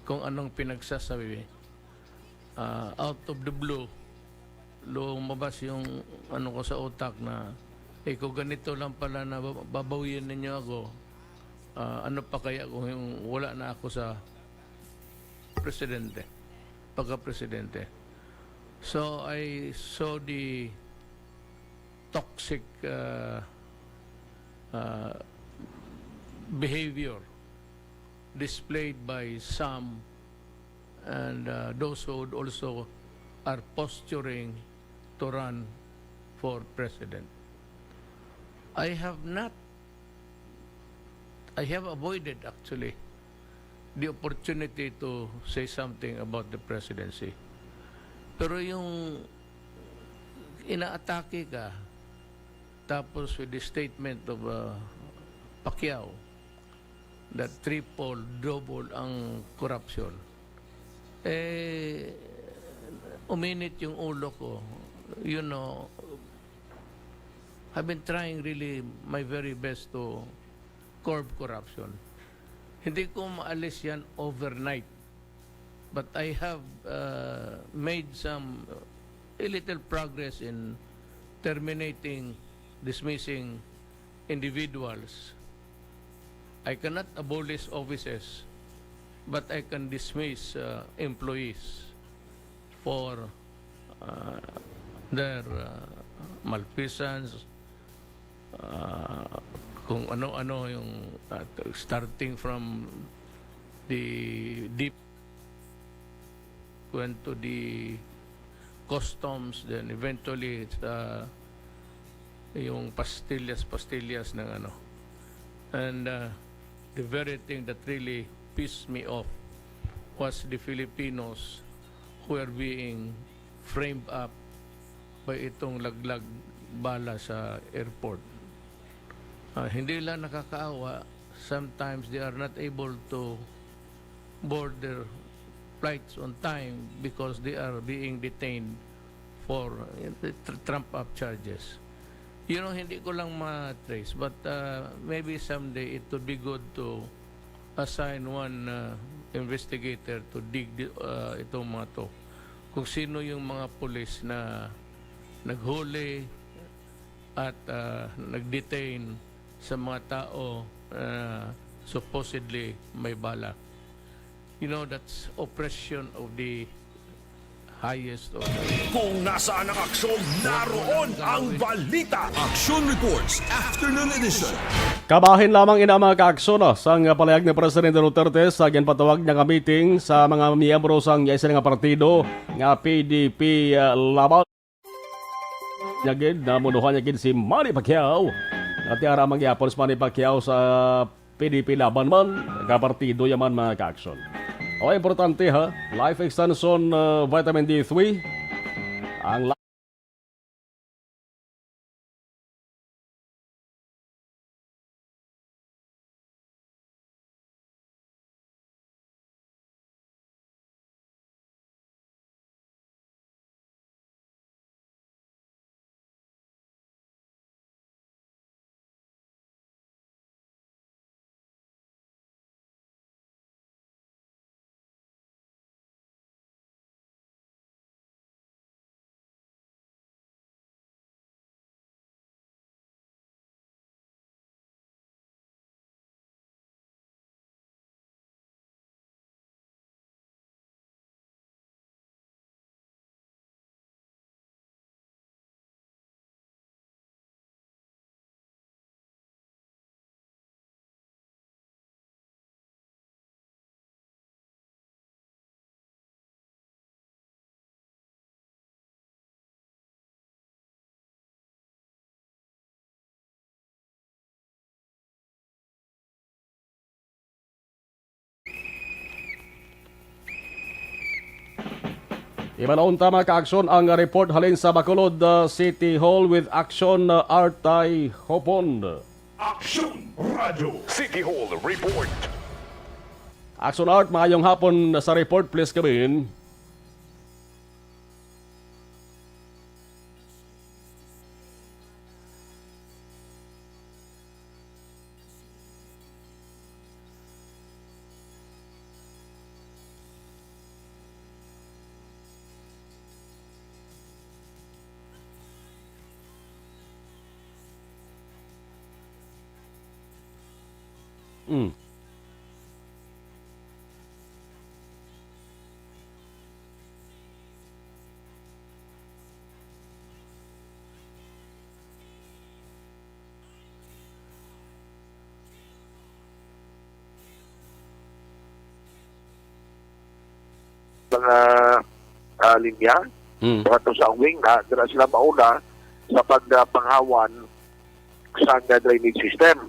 kung anong pinagsasabi, ah, out of the blue, lumabas yung ano ko sa utak na, "Eh, kung ganito lang pala na bab-, babawiin ninyo ako, ah, ano pa kaya kung yung wala na ako sa presidente, pagka-presidente?" So, I saw the toxic, uh, uh, behavior displayed by some, and, uh, those who would also are posturing to run for president. I have not I have avoided actually the opportunity to say something about the presidency. Pero yung inaatake ka, tapos with the statement of uh, Pacquiao, that triple, double ang corruption, eh, uminit yung ulo ko. You know, I've been trying really my very best to curb corruption. Hindi ko maalis yan overnight. But I have uh, made some uh, a little progress in terminating, dismissing individuals. I cannot abolish offices, but I can dismiss uh, employees for uh, their uh, malfeasance, uh, kung ano-ano yung uh, starting from the deep went to the customs, then eventually it's uh, yung pastillas-pastillas ng ano. And uh, the very thing that really pissed me off was the Filipinos who are being framed up by itong laglag bala sa airport. Ah, hindi lang nakakaawa, sometimes they are not able to board their flights on time because they are being detained for uh, tr- trump up charges. You know, hindi ko lang ma-trace, but uh, maybe someday it would be good to assign one uh, investigator to dig the, uh, itong mga to. Kung sino yung mga pulis na naghuli at uh, nag-detain sa mga tao uh, supposedly may bala. You know, that's oppression of the highest order. Kung nasaan ang aksyon, naroon ang balita. Action Reports, Afternoon Edition. Kabahin lamang ina, mga kaaksyon, ah, sang palayag ni Presidente Duterte sa ginpatawag niya nga meeting sa mga miyembro sang iya sila nga partido nga P D P, ah, Laban. Niya gid, namunuhan niya gid si Manny Pacquiao. Natiara man gyapon si Manny Pacquiao sa P D P Laban man, kapartido ya man, mga kaaksyon. O, importante, ha, Life Extension, uh, Vitamin D three. Ang la- Ibalon ta, mga kaaksyon, ang report halin sa Bacolod, uh, City Hall with Action, uh, Artay Hopon. Action Radio City Hall Report. Action Art, maayong hapon sa report, please come in. Mm. Mga, ah, linya, Mm. mga to sa wing na dira sila mauna sa pagpanghawan sa drainage system.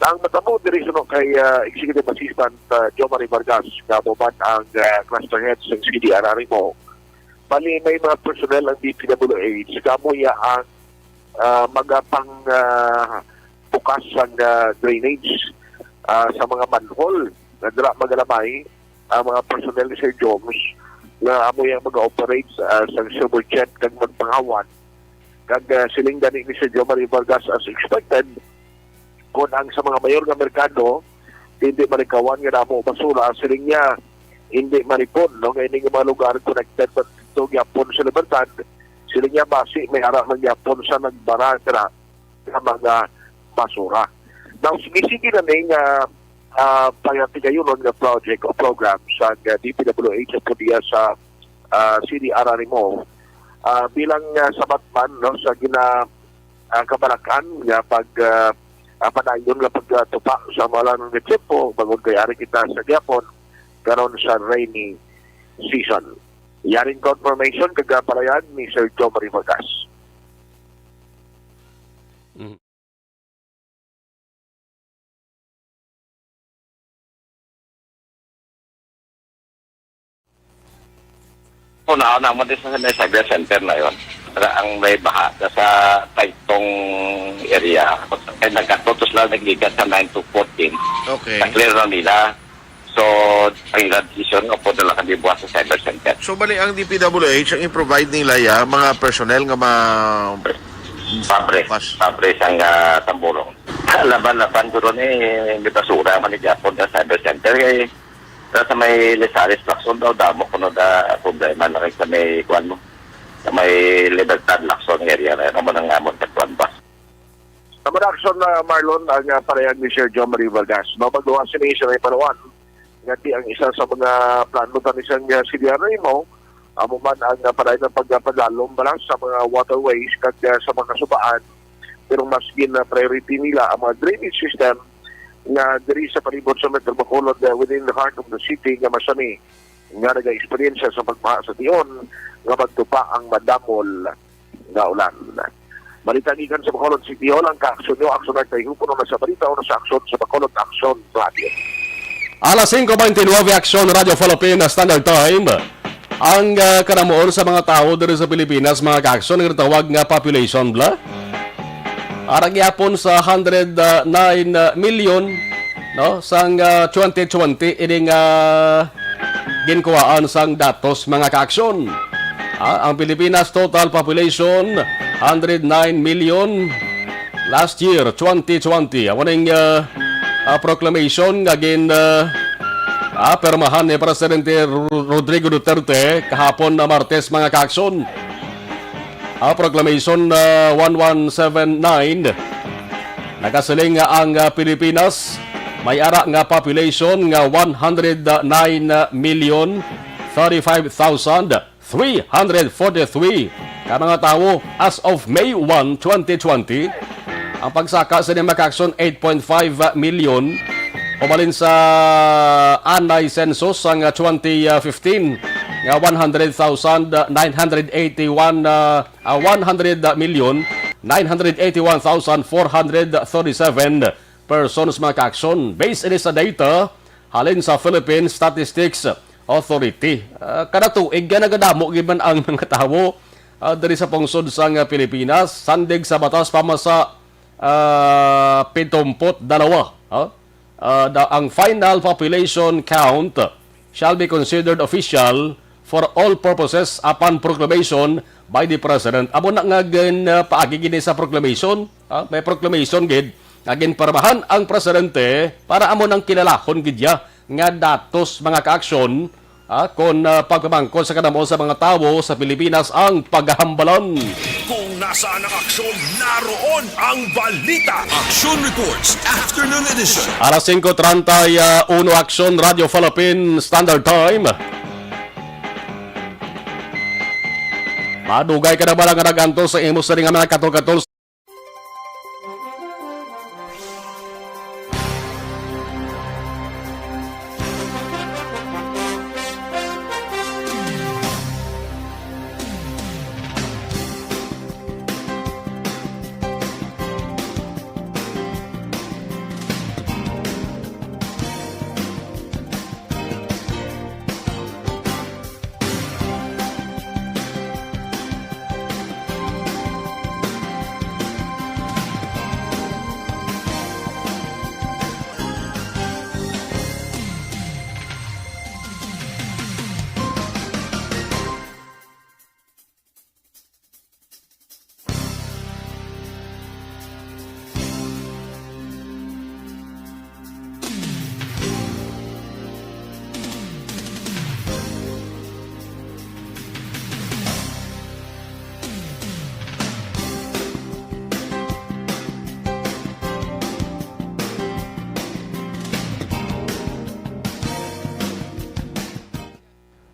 Ang matabo diri suno kay, ah, Executive Assistant, ah, Jomari Vargas, nga amo man ang, ah, cluster head sa C D R R M O. Bali, may mga personnel ang D P W H, kamo ya ang, ah, magapang, ah, bukas sang, ah, drainage, ah, sa mga manhole nga dira magalamay ang mga personnel ni Sir Joms nga amo yang mag-operate, ah, sa sewer jet kag magpanghawan. Kag, ah, siling gani ni Sir Jomari Vargas, as expected, kung ang sa mga mayor nga merkado, hindi malikawan nga damo basura, siling niya, hindi malipon, no, nga ini nga mga lugar connected man to gyapon sa Libertad, siling niya, basi may ara man gyapon sa nagbara dira nga mga basura. Now, sige-sige na ni nga, ah, pagatigayonon nga project o program sa, ah, D P W H o diya sa, ah, C D R R M O, ah, bilang, ah, sabat man, no, sa gina, ah, kabalakan nga pag, ah, ah, padayon nga pagtupa sa mga lanon nga tiyempo, bangod kay ari kita sa gyapon karon sa rainy season. Yaring confirmation kag, ah, palayag ni Sir Jomari Vargas. Mhm. Una, una mo din sa may cyber center na yon. Para ang may baha na sa Taytong area. Ay, nagkatutos lang nagligat sa nine to fourteen. Okay. Na-clear na nila. So, ang ilang decision, upo na lang kami buwas sa cyber center. So, bali, ang D P W H, ang i-provide nila ya, mga personnel nga ma-, Pabre. Pas- Pabre sang, ah, tambulong. Laban-laban, guro ni, may basura, man, ni Japon, sa cyber center. Kay, sa, sa may Lizares, Lacson daw, damo kuno da problema na rin sa may, kuwan mo, sa may Libertad, Lacson area na yun. Amo nang amon sa kuwan ba? Sa mga aksyon, ah, Marlon, ang, ah, parehag ni Sir Jomari Vargas. No, magluwas sini sa may panuan. Nga di ang isa sa mga plano ta ni sang, ah, C D R M O, amo man ang, ah, padayon nga pagpalalom bala sa mga waterways kag, ah, sa mga subaan. Pero mas gin, ah, priority nila ang mga drainage system nga diri sa palibot sa Metro Bacolod, ah, within the heart of the city nga masami nga nagaeksperyensya sa pagbaha sa tion nga magtupa ang madamol nga ulan. Balita gikan sa Bacolod City Hall, ang kaaksyon nyo, aksyon na tayo, puno na sa balita o sa aksyon sa Bacolod Aksyon Radio. Alas singko bente nuebe, Aksyon Radio Philippine Standard Time. Ang, ah, kanamuon sa mga tawo diri sa Pilipinas, mga kaaksyon, ang ginatawag nga population, bala. Ara gyapon sa hundred nine million, no, sang, ah, twenty twenty, ini nga ginkuhaan sang datos, mga kaaksyon. Ah, ang Pilipinas total population, hundred nine million last year, twenty twenty. Amo ning, ah, ah, proclamation nga gin, ah, ah, pirmahan ni Presidente Ro-, Rodrigo Duterte kahapon na Martes, mga kaaksyon. Ah, Proclamation, ah, one one seven nine, nagasiling nga ang, ah, Pilipinas may ara nga population nga one hundred nine million thirty-five thousand three hundred forty-three ka mga tawo as of May one, twenty twenty. Ang pagsaka sa mga kaaksyon, eight point five million, umalin sa anay census sang twenty fifteen nga one hundred thousand nine hundred eighty-one, ah, ah, one hundred million nine hundred eighty-one thousand four hundred thirty-seven persons, mga kaaksyon. Based ini sa data halin sa Philippine Statistics Authority. Ah, kada tuig nga nagadamo gid man ang mga tawo, ah, diri sa pungsod sang, ah, Pilipinas, sandig sa batas pamasa, ah, pitumpot dalawa, ah, ah, da-, ang final population count shall be considered official for all purposes upon proclamation by the President. Amo na nga gin, ah, paagi gini sa proclamation, ah, may proclamation gid nga ginpirmahan ang Presidente para amo nang kilalahon gid ya nga datos, mga kaaksyon, ah, kon, ah, pagpamangkot sa kadamo sa mga tawo sa Pilipinas ang paghambalan. Kung nasaan ang aksyon, naroon ang balita. Action Reports, Afternoon Edition. Alas singko treinta y uno, Aksyon Radio Philippine Standard Time. Madugay ka na ba nga nag-antos sa imo sa nga mga katol-katol?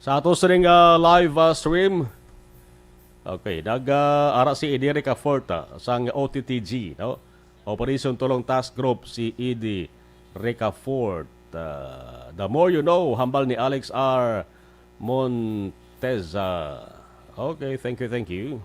Sa ato sining, ah, live, ah, stream. Okay, nag, ah, ara si Edi Ricafort, ah, sang O T T G, no? Operation Tulong Task Group si Edi Ricafort. Ah, The More You Know, hambal ni Alex R Monteza. Okay, thank you, thank you.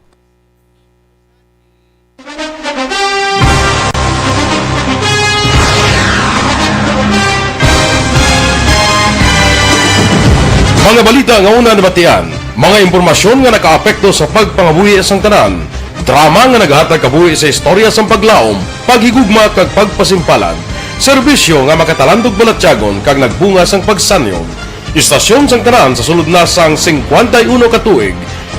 Mga balita nga una nabatian, mga impormasyon nga nakaapekto sa pagpangabuhi sang tanan, drama nga naghatag kabuhi sa istorya sang paglaom, paghigugma kag pagpasimpalan, serbisyo nga makatalandog balatyagon kag nagbunga sang pagsanyog. Istasyon sang tanan sa sulod na sang singkwenta y uno ka tuig.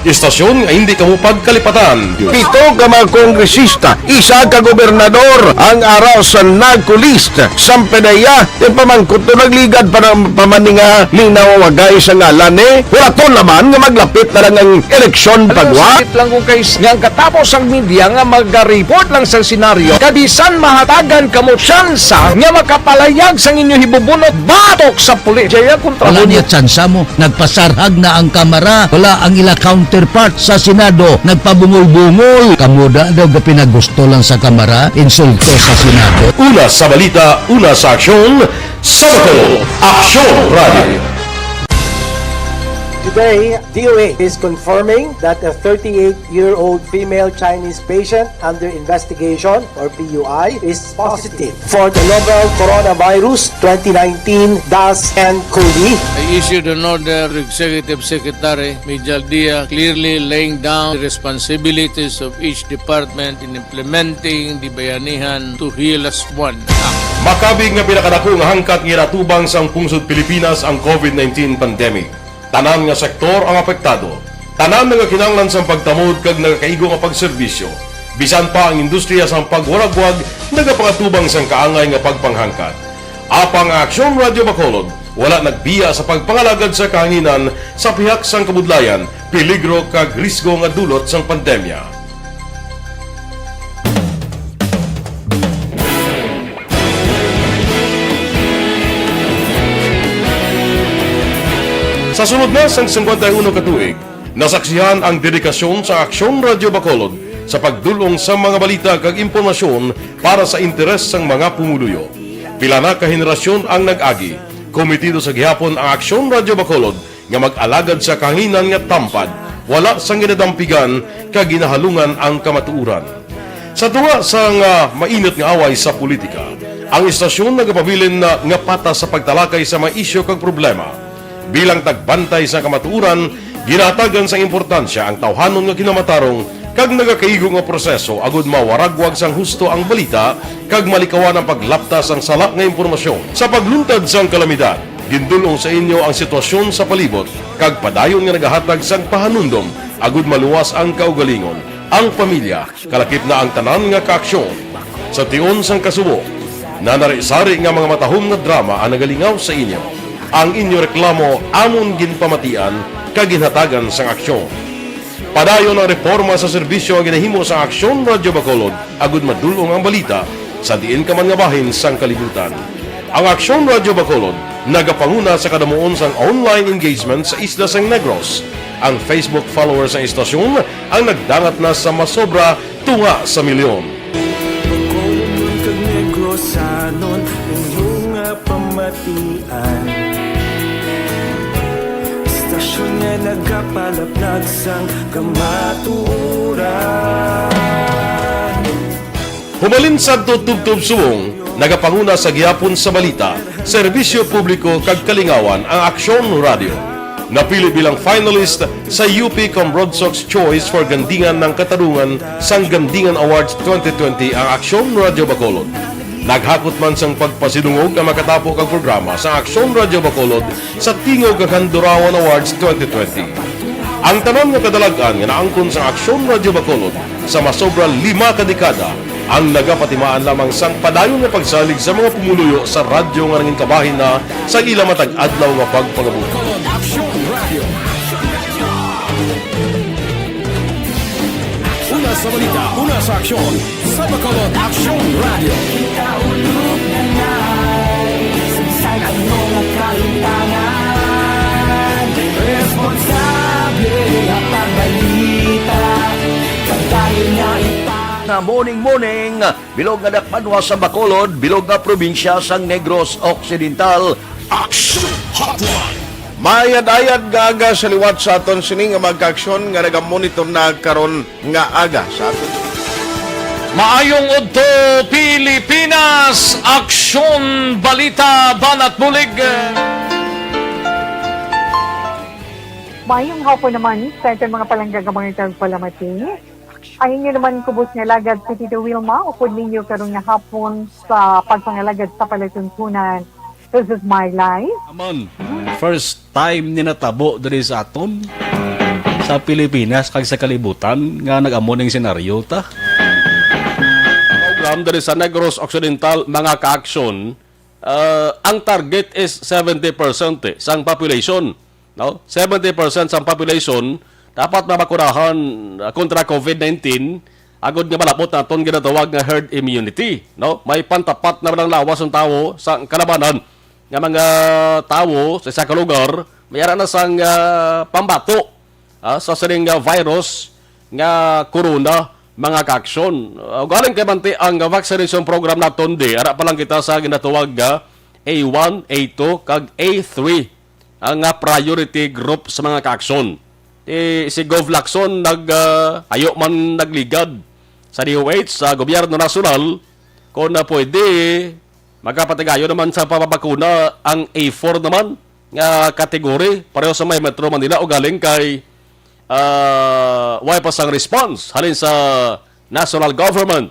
Istasyon nga hindi kamo pagkalipatan. Pito ka mga kongresista, isa ka gobernador ang ara sa NAGCO list. Sang P D E A, ti pamangkot to nagligad pa ng pamaninga, minaw wagay sa ngalan ni. Wala to naman nga maglapit na lang ang eleksyon pagwa. Sakit lang kung kay nga ang katapos ang media nga magariport lang sa senaryo, kabisan mahatagan kamo tsansa nga makapalayag sang inyo hibubunot batok sa pulis. Jaya kontra Wala mo niya tsansa mo. Nagpasarhag na ang Kamara. Wala ang ila counterpart sa Senado. Nagpabungol-bungol. Kamo da daw gapinagusto lang sa Kamara, insulto sa Senado. Una sa balita, una sa aksyon, sa Bacolod, Aksyon Radio. Today, D O H is confirming that a thirty-eight-year-old female Chinese patient under investigation, or P U I, is positive for the novel coronavirus twenty nineteen dash N cov. I issued an order to Executive Secretary Mijal Dia, clearly laying down the responsibilities of each department in implementing the Bayanihan to Heal As One Act. Makabig nga pinakadako nga hangkat nga ginatubang sang pungsod Pilipinas ang COVID nineteen pandemic. Tanan nga sektor ang apektado. Tanan nagakinahanglan sang pagtamod kag nagakaigo nga pagserbisyo. Bisan pa ang industriya sang pagwaragwag nagapangatubang sang kaangay nga pagpanghangkat. Apang ang Aksyon Radio Bacolod wala nagbiya sa pagpangalagad sa kahanginan sa pihak sang kabudlayan, peligro kag risgo nga dulot sang pandemya. Sa sulod na sang singkwenta y uno ka tuig, nasaksihan ang dedikasyon sa Aksyon Radio Bacolod sa pagdul-ong sa mga balita kag impormasyon para sa interes sang mga pumuluyo. Pila na ka henerasyon ang nag-agi. Komitido sa gihapon ang Aksyon Radio Bacolod nga mag-alagad sa kahanginan nga tampad, wala sang ginadampigan kag ginahalungan ang kamatuoran. Sa tunga sang, ah, mainit nga away sa politika, ang istasyon nagapabilin na nga patas sa pagtalakay sa mga isyu kag problema. Bilang tagbantay sa kamatuoran, ginahatagan sang importansya ang tawhanon nga kinamatarong kag nagakaigo nga proseso agud mawaragwag sang husto ang balita kag malikawan ang paglapta sang sala nga impormasyon. Sa pagluntad sang kalamidad, gindul-ong sa inyo ang sitwasyon sa palibot kag padayon nga nagahatag sang pahanumdom agud maluwas ang kaugalingon, ang pamilya, kalakip na ang tanan nga kaaksyon. Sa tion sang kasubo, nanari-sari nga mga matahom nga drama ang nagalingaw sa inyo. Ang inyo reklamo amon ginpamatian kag ginhatagan sang aksyon. Padayon ang reporma sa serbisyo nga ginahimo sa Aksyon Radio Bacolod agud madul-ong ang balita sa diin ka man nga bahin sang kalibutan. Ang Aksyon Radio Bacolod nagapanguna sa kadamuon sang online engagement sa isla sang Negros. Ang Facebook followers sang istasyon ang nagdangat na sa masobra tunga sa milyon. Bacolodnon kag Negrosanon, inyo nga pamatian. Istasyon nga nagapalaplag sang kamatuoran. Humalin sadto tubtob subong, nagapanguna sa gihapon sa balita, serbisyo publiko kag kalingawan ang Aksyon Radio. Napili bilang finalist sa U P Cambrodsoc's Choice for Gandingan ng Katarungan sang Gandingan Awards twenty twenty ang Aksyon Radio Bacolod. Naghakot man sang pagpasidungog ang makatapo kag programa sa Aksyon Radio Bacolod sa Tingog kag Handurawan Awards twenty twenty. Ang tanan nga kadalag-an nga naangkon sang Aksyon Radio Bacolod sa masobra lima ka dekada ang nagapatimaan lamang sang padayon nga pagsalig sa mga pumuluyo sa radyo nga nangin kabahin na sa ila matag adlaw nga pagpangabuhi. Bacolod Aksyon Radio. Una sa balita, una sa aksyon, sa Bacolod Aksyon Radio. Kita ulog na nai, sagsag ang mga kalutangan. Press mo Morning, morning, bilog nga dakbanwa sa Bacolod, bilog nga probinsya sang Negros Occidental. Action Hotline. Mayad-ayad nga aga sa liwat sa aton sini nga mga kaaksyon nga nagamonitor na karon nga aga sa aton. Maayong udto, Pilipinas! Aksyon, balita, banat bulig! Mayong hapon naman sa aton mga palangga nga mga tagpalamati. Ang inyo naman kubos nga alagad si Tito Wilma, upod ninyo karon nga hapon sa pagpangalagad sa palatuntunan. This is my life. Aman, first time ni natabo diri sa aton, sa Pilipinas kag sa kalibutan nga nag-amo ning senaryo ta. Program diri sa Negros Occidental, mga kaaksyon, ah, ang target is seventy percent, eh, sang population, no? Seventy percent sang population dapat mabakunahan, ah, kontra COVID nineteen, agod nga malabot naton ginatawag nga herd immunity, no? May pantapat na lang lawas ang tawo sa kalabanan nga mga tawo sa isa ka lugar, may ara na sang, ah, pambato, ah, sa sining, ah, virus nga corona, mga kaaksyon. Ah, ugaling kay manti ang vaccination program naton di, ara pa lang kita sa ginatawag nga A one, A two, kag A three, ang, ah, priority group sa mga kaaksyon. Ti, si Gov Lacson nag, ah, ayo man nagligad sa D O H, sa gobyerno nasyonal, kung na pwede, magkapatigayon naman sa pamabakuna ang A four naman nga kategory, pareho sa may Metro Manila, ugaling kay, ah, way pa sang response halin sa national government.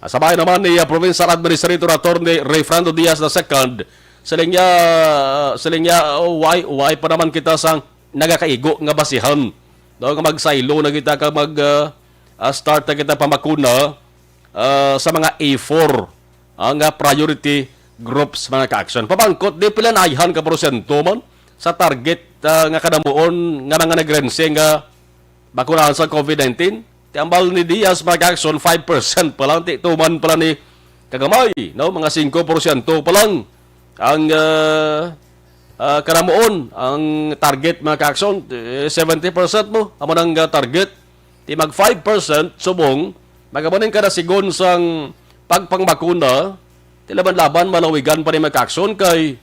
Ah, sa bahin naman ni, ah, Provincial Administrator Attorney Rayfrando Diaz the second, siling niya, siling niya, "Oh, why, why pa naman kita sang nagakaigo nga basihan? No, nga magsaylo na kita kag mag, ah, ah, start na kita pamakuna, ah, sa mga A four, ah, nga priority groups, mga kaaksyon." Pamangkot, di pila na ayhan ka porsyento man sa target, ah, nga kadamuon nga mga nagrense nga bakunahan sa COVID nineteen? Ti ambal ni Diaz, mga kaaksyon, five percent pa lang, ti tuman pa lang ni kagamay, no? Mga singko porsyento pa lang ang, ah, ah, karamuon, ang target, mga kaaksyon, eh, seventy percent mo, amo nang, ah, target. Ti mag five percent subong, magabanin ka na sigon sang pagpangbakuna, ti laban-laban, malawigan pa ni, mga kaaksyon, kay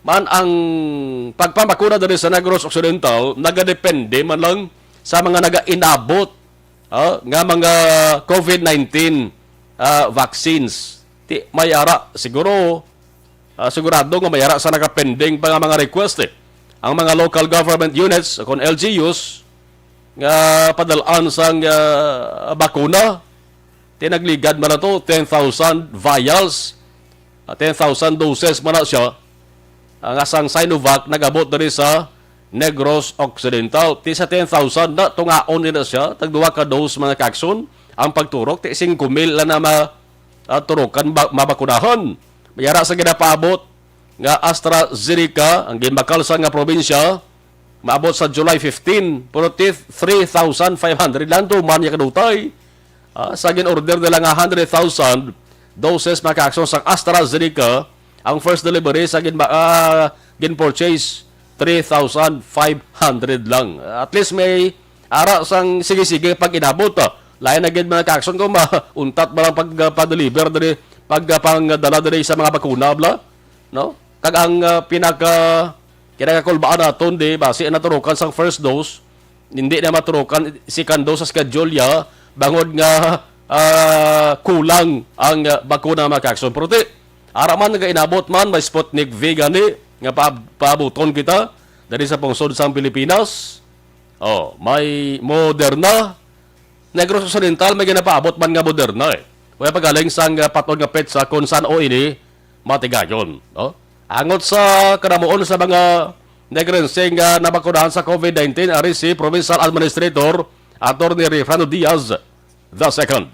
man ang pagpambakuna diri sa Negros Occidental nagadepende man lang sa mga nagainabot, ah, nga mga COVID nineteen, ah, vaccines. Ti, may ara, siguro, ah, sigurado nga may ara sa nakapending pa nga mga request, eh. Ang mga local government units, kon L G Us, nga padalaan sang, ah, bakuna, ti nagligad man na to, ten thousand vials, ah, ten thousand doses man na siya, ah, nga sang Sinovac nag-abot diri sa Negros Occidental. Ti sa ten thousand na, tungaon din na siya, tagduha ka dose, mga kaaksyon, ang pagturok, ti singko mil lang na ma-, ah, turokan, ba-, mabakunahan. May ara sa ginapaabot nga AstraZeneca, ang ginbakal sa nga probinsya, maabot sa July fifteen, pero ti three thousand five hundred lang tuman niya kadutay. Ah, sa gin-order nila nga hundred thousand doses, mga kaaksyon, sang AstraZeneca, ang first delivery sa gin-, ah, gin-purchase, three thousand five hundred lang. At least may ara sang sige-sige pag inabot, ah. Lain na gid, mga kaaksyon, kung mauntat ba lang pag, ah, pa-deliver diri, pag, ah, pangdala diri sa mga bakuna, bla? No? Kag ang, ah, pinaka, kinakakulbaan naton di, basi ang naturukan sang first dose, hindi na maturukan second dose sa schedule ya, bangod nga, ah, kulang ang, ah, bakuna, mga kaaksyon. Pero ti, ara man, nagainabot man, may Sputnik V gani, nga pa-, paabuton kita, dali sa pungsod sang Pilipinas. Oh, may Moderna. Negros Occidental, may ginapaabot man nga Moderna, eh. Wala pa galing sang, ah, patod nga petsa kung san-o ini matigayon, no? Angot sa kanamuon sa mga Negrense nga nabakunahan sa COVID nineteen, ari si Provincial Administrator Attorney Rayfrando Diaz the second.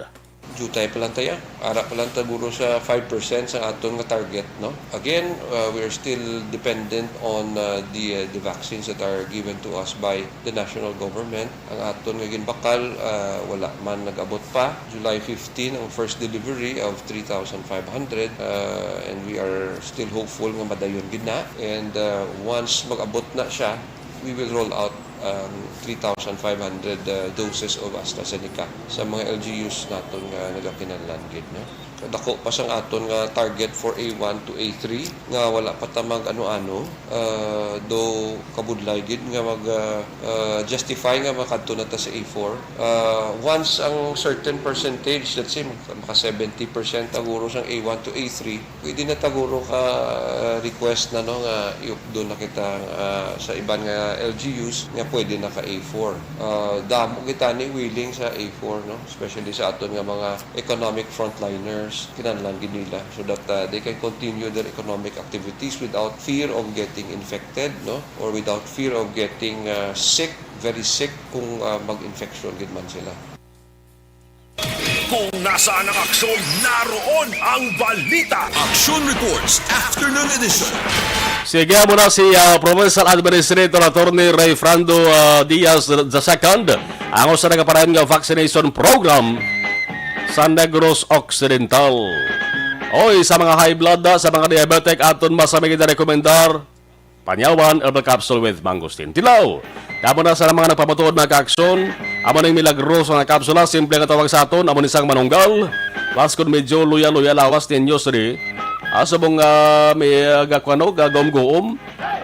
Jutay pa lang tayo. Ara pa lang ta guro sa five percent sa aton nga target, no? Again, uh, we are still dependent on, uh, the, uh, the vaccines that are given to us by the national government. Ang aton nga ginbakal, ah, wala man nag-abot pa. July fifteen ang first delivery of three thousand five hundred, ah, and we are still hopeful nga madayon gid na. And, ah, once mag-abot na siya, we will roll out um, three thousand five hundred, uh, doses of AstraZeneca sa mga L G Us naton nga nagakinahanglan gid, no? Dako pa sang aton nga target for A one to A three nga wala pa ta mag ano-ano, uh, do kabudlay gid nga mag, uh, uh, justify nga makadto na ta sa A four. Uh, once ang certain percentage, let's say, maka seventy percent taguro sang A one to A three, pwede na taguro ka, uh, request na, no, nga iupdo na kita, uh, sa iban nga L G Us nga pwede na ka A four. Uh, damo kita ni willing sa A four, no, especially sa aton nga mga economic frontliners, kinahanglan gid nila so that, uh, they can continue their economic activities without fear of getting infected, no, or without fear of getting, uh, sick, very sick kung, uh, mag-infection gid man sila. Kung nasaan ang aksyon, naroon ang balita. Action Reports, Afternoon Edition. Sige, amo na si, ah, Provincial Administrator Attorney Ray Frando, ah, Diaz the second, ang usa nagaparayon nga vaccination program sa Negros Occidental. Oy, sa mga high blood, ah, sa mga diabetic, aton masami gid rekomendar Panyawan Herbal Capsule with Mangosteen. Tilaw! Damo na sa mga nagpamatuod, mga kaaksyon. Amo ning milagroso nga kapsula, simple nga tawag sa aton, amo ni sang manunggal. Mas kon medyo luya-luya lawas ninyo, siri. Ah, subong nga may, ah, gakwano, gagom-guom.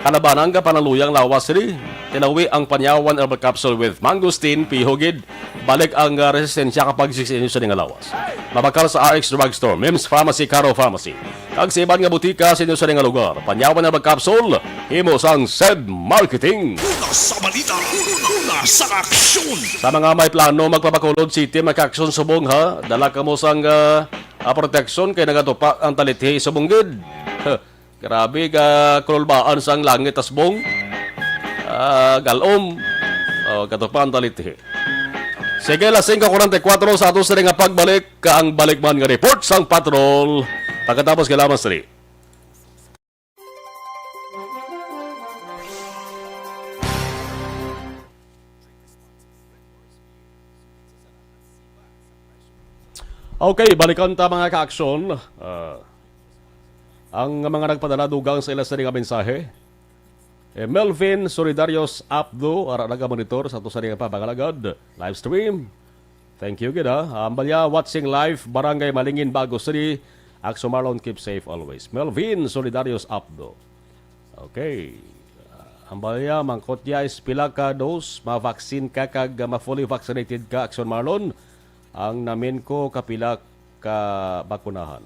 Kalabanan ka panaluyang lawas, siri. Tilawi ang Panyawan Herbal Capsule with Mangosteen, pihugid. Balik ang, ah, resistensya kapag siksi ninyo sa ning lawas. Mabakal sa R X Drugstore, Mims Pharmacy, Caro Pharmacy. Kag sa iban nga butika sa inyo sa nga lugar, Panyawan Herbal Capsule, himo sang Sed Marketing. Una sa balita, una sa aksyon. Sa mga may plano magpabakulod City, mga kaaksyon, subong ha, dala kamo sang, ah, ah, proteksyon kay nagatupa ang talithi subong gid. Huh, grabe ka kulbaan sang langit, tasbong. Ah, galom. Oh, katupa ang talithi. Sige, alas singko kuwarenta y kuwatro sa ato sini nga pagbalik ka ang balik man nga report sang patrol. Pagkatapos kailangan sini. Okay, balikan ta, mga kaaksyon. Ah, ang mga nagpadala dugang sa ila sini nga mensahe. Eh, Melvin Solidarios Apdo, ara naga-monitor sa ato sini nga pamagalagad live stream. Thank you gid, ha. Ambalya, watching live, Barangay Malingin, Bago City. Akso Marlon, keep safe always. Melvin Solidarios Apdo. Okay. Ambalya, mangkot niya is pila ka dose ma-vaccine ka kag ma-fully vaccinated ka, Action Marlon? Ang namin ko kapila ka bakunahan.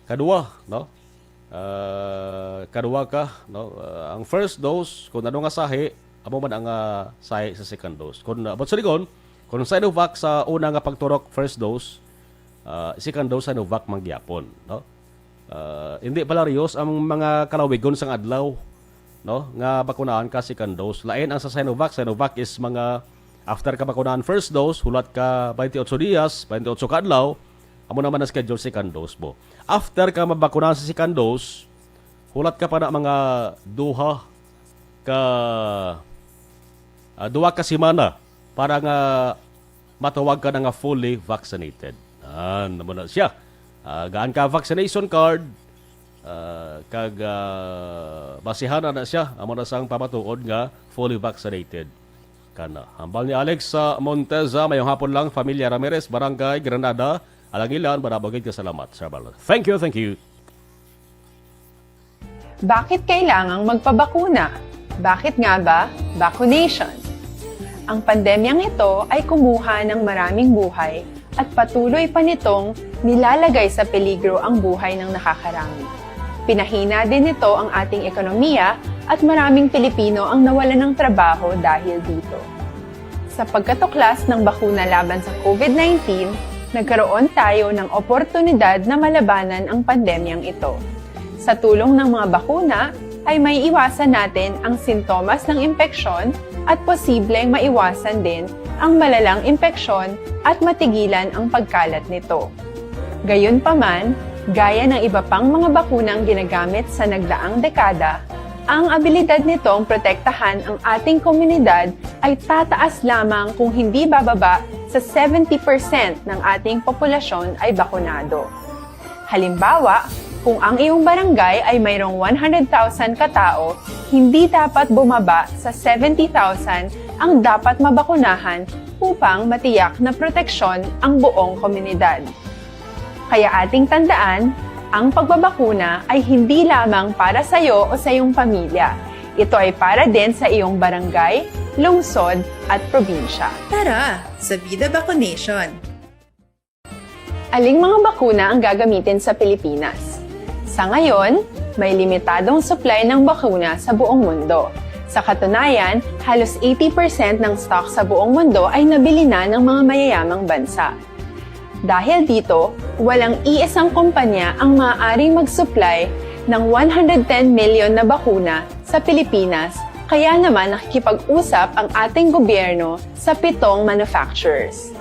Kadua, no? Ah, kadua ka, no? Ah, ang first dose, kung ano nga sahi, amo man ang, ah, sahi sa second dose. Kung, ah, abot sa ligon, kung Sinovac sa una nga pagturok, first dose, ah, second dose Sinovac man gyapon, no? Ah, hindi pala riyos ang mga kalawigon sang adlaw, no, nga bakunahan ka second dose. Lain ang sa Sinovac. Sinovac is mga after ka bakunahan first dose, hulat ka twenty-eight dias, twenty-eight ka adlaw, amo naman ang schedule second dose mo. After ka mabakunahan sa second dose, hulat ka pa na mga duha ka, ah, duha ka semana para nga matawag ka na nga fully vaccinated. An, amo na siya. Ah, gaan ka vaccination card, ah, kag, ah, basihan na siya, amo na sang pamatuod nga fully vaccinated ka na. Hambal ni Alex sa Monteza, mayong hapon lang, Familia Ramirez, Barangay Granada, Alangilan, madamo gid ka salamat, Sir Marlon. Thank you, thank you. Bakit kailangang magpabakuna? Bakit nga ba vaccination? Ang pandemyang ito ay kumuha ng maraming buhay at patuloy pa nitong nilalagay sa peligro ang buhay ng nakakarami. Pinahina din nito ang ating ekonomiya at maraming Pilipino ang nawalan ng trabaho dahil dito. Sa pagkatuklas ng bakuna laban sa COVID nineteen, nagkaroon tayo ng oportunidad na malabanan ang pandemyang ito. Sa tulong ng mga bakuna, ay maiiwasan natin ang sintomas ng impeksyon at posibleng maiwasan din ang malalang impeksyon at matigilan ang pagkalat nito. Gayunpaman, gaya ng iba pang mga bakunang ginagamit sa nagdaang dekada, ang abilidad nitong protektahan ang ating komunidad ay tataas lamang kung hindi bababa sa seventy percent ng ating populasyon ay bakunado. Halimbawa, kung ang iyong barangay ay mayroong one hundred thousand katao, hindi dapat bumaba sa seventy thousand ang dapat mabakunahan upang matiyak na proteksyon ang buong komunidad. Kaya ating tandaan, ang pagbabakuna ay hindi lamang para sa iyo o sa iyong pamilya. Ito ay para din sa iyong barangay, lungsod, at probinsya. Tara, sa Vida Vaccination! Aling mga bakuna ang gagamitin sa Pilipinas? Sa ngayon, may limitadong supply ng bakuna sa buong mundo. Sa katunayan, halos eighty percent ng stock sa buong mundo ay nabili na ng mga mayayamang bansa. Dahil dito, walang iisang kumpanya ang maaaring mag-supply ng one hundred ten million na bakuna sa Pilipinas, kaya naman nakikipag-usap ang ating gobyerno sa pitong manufacturers.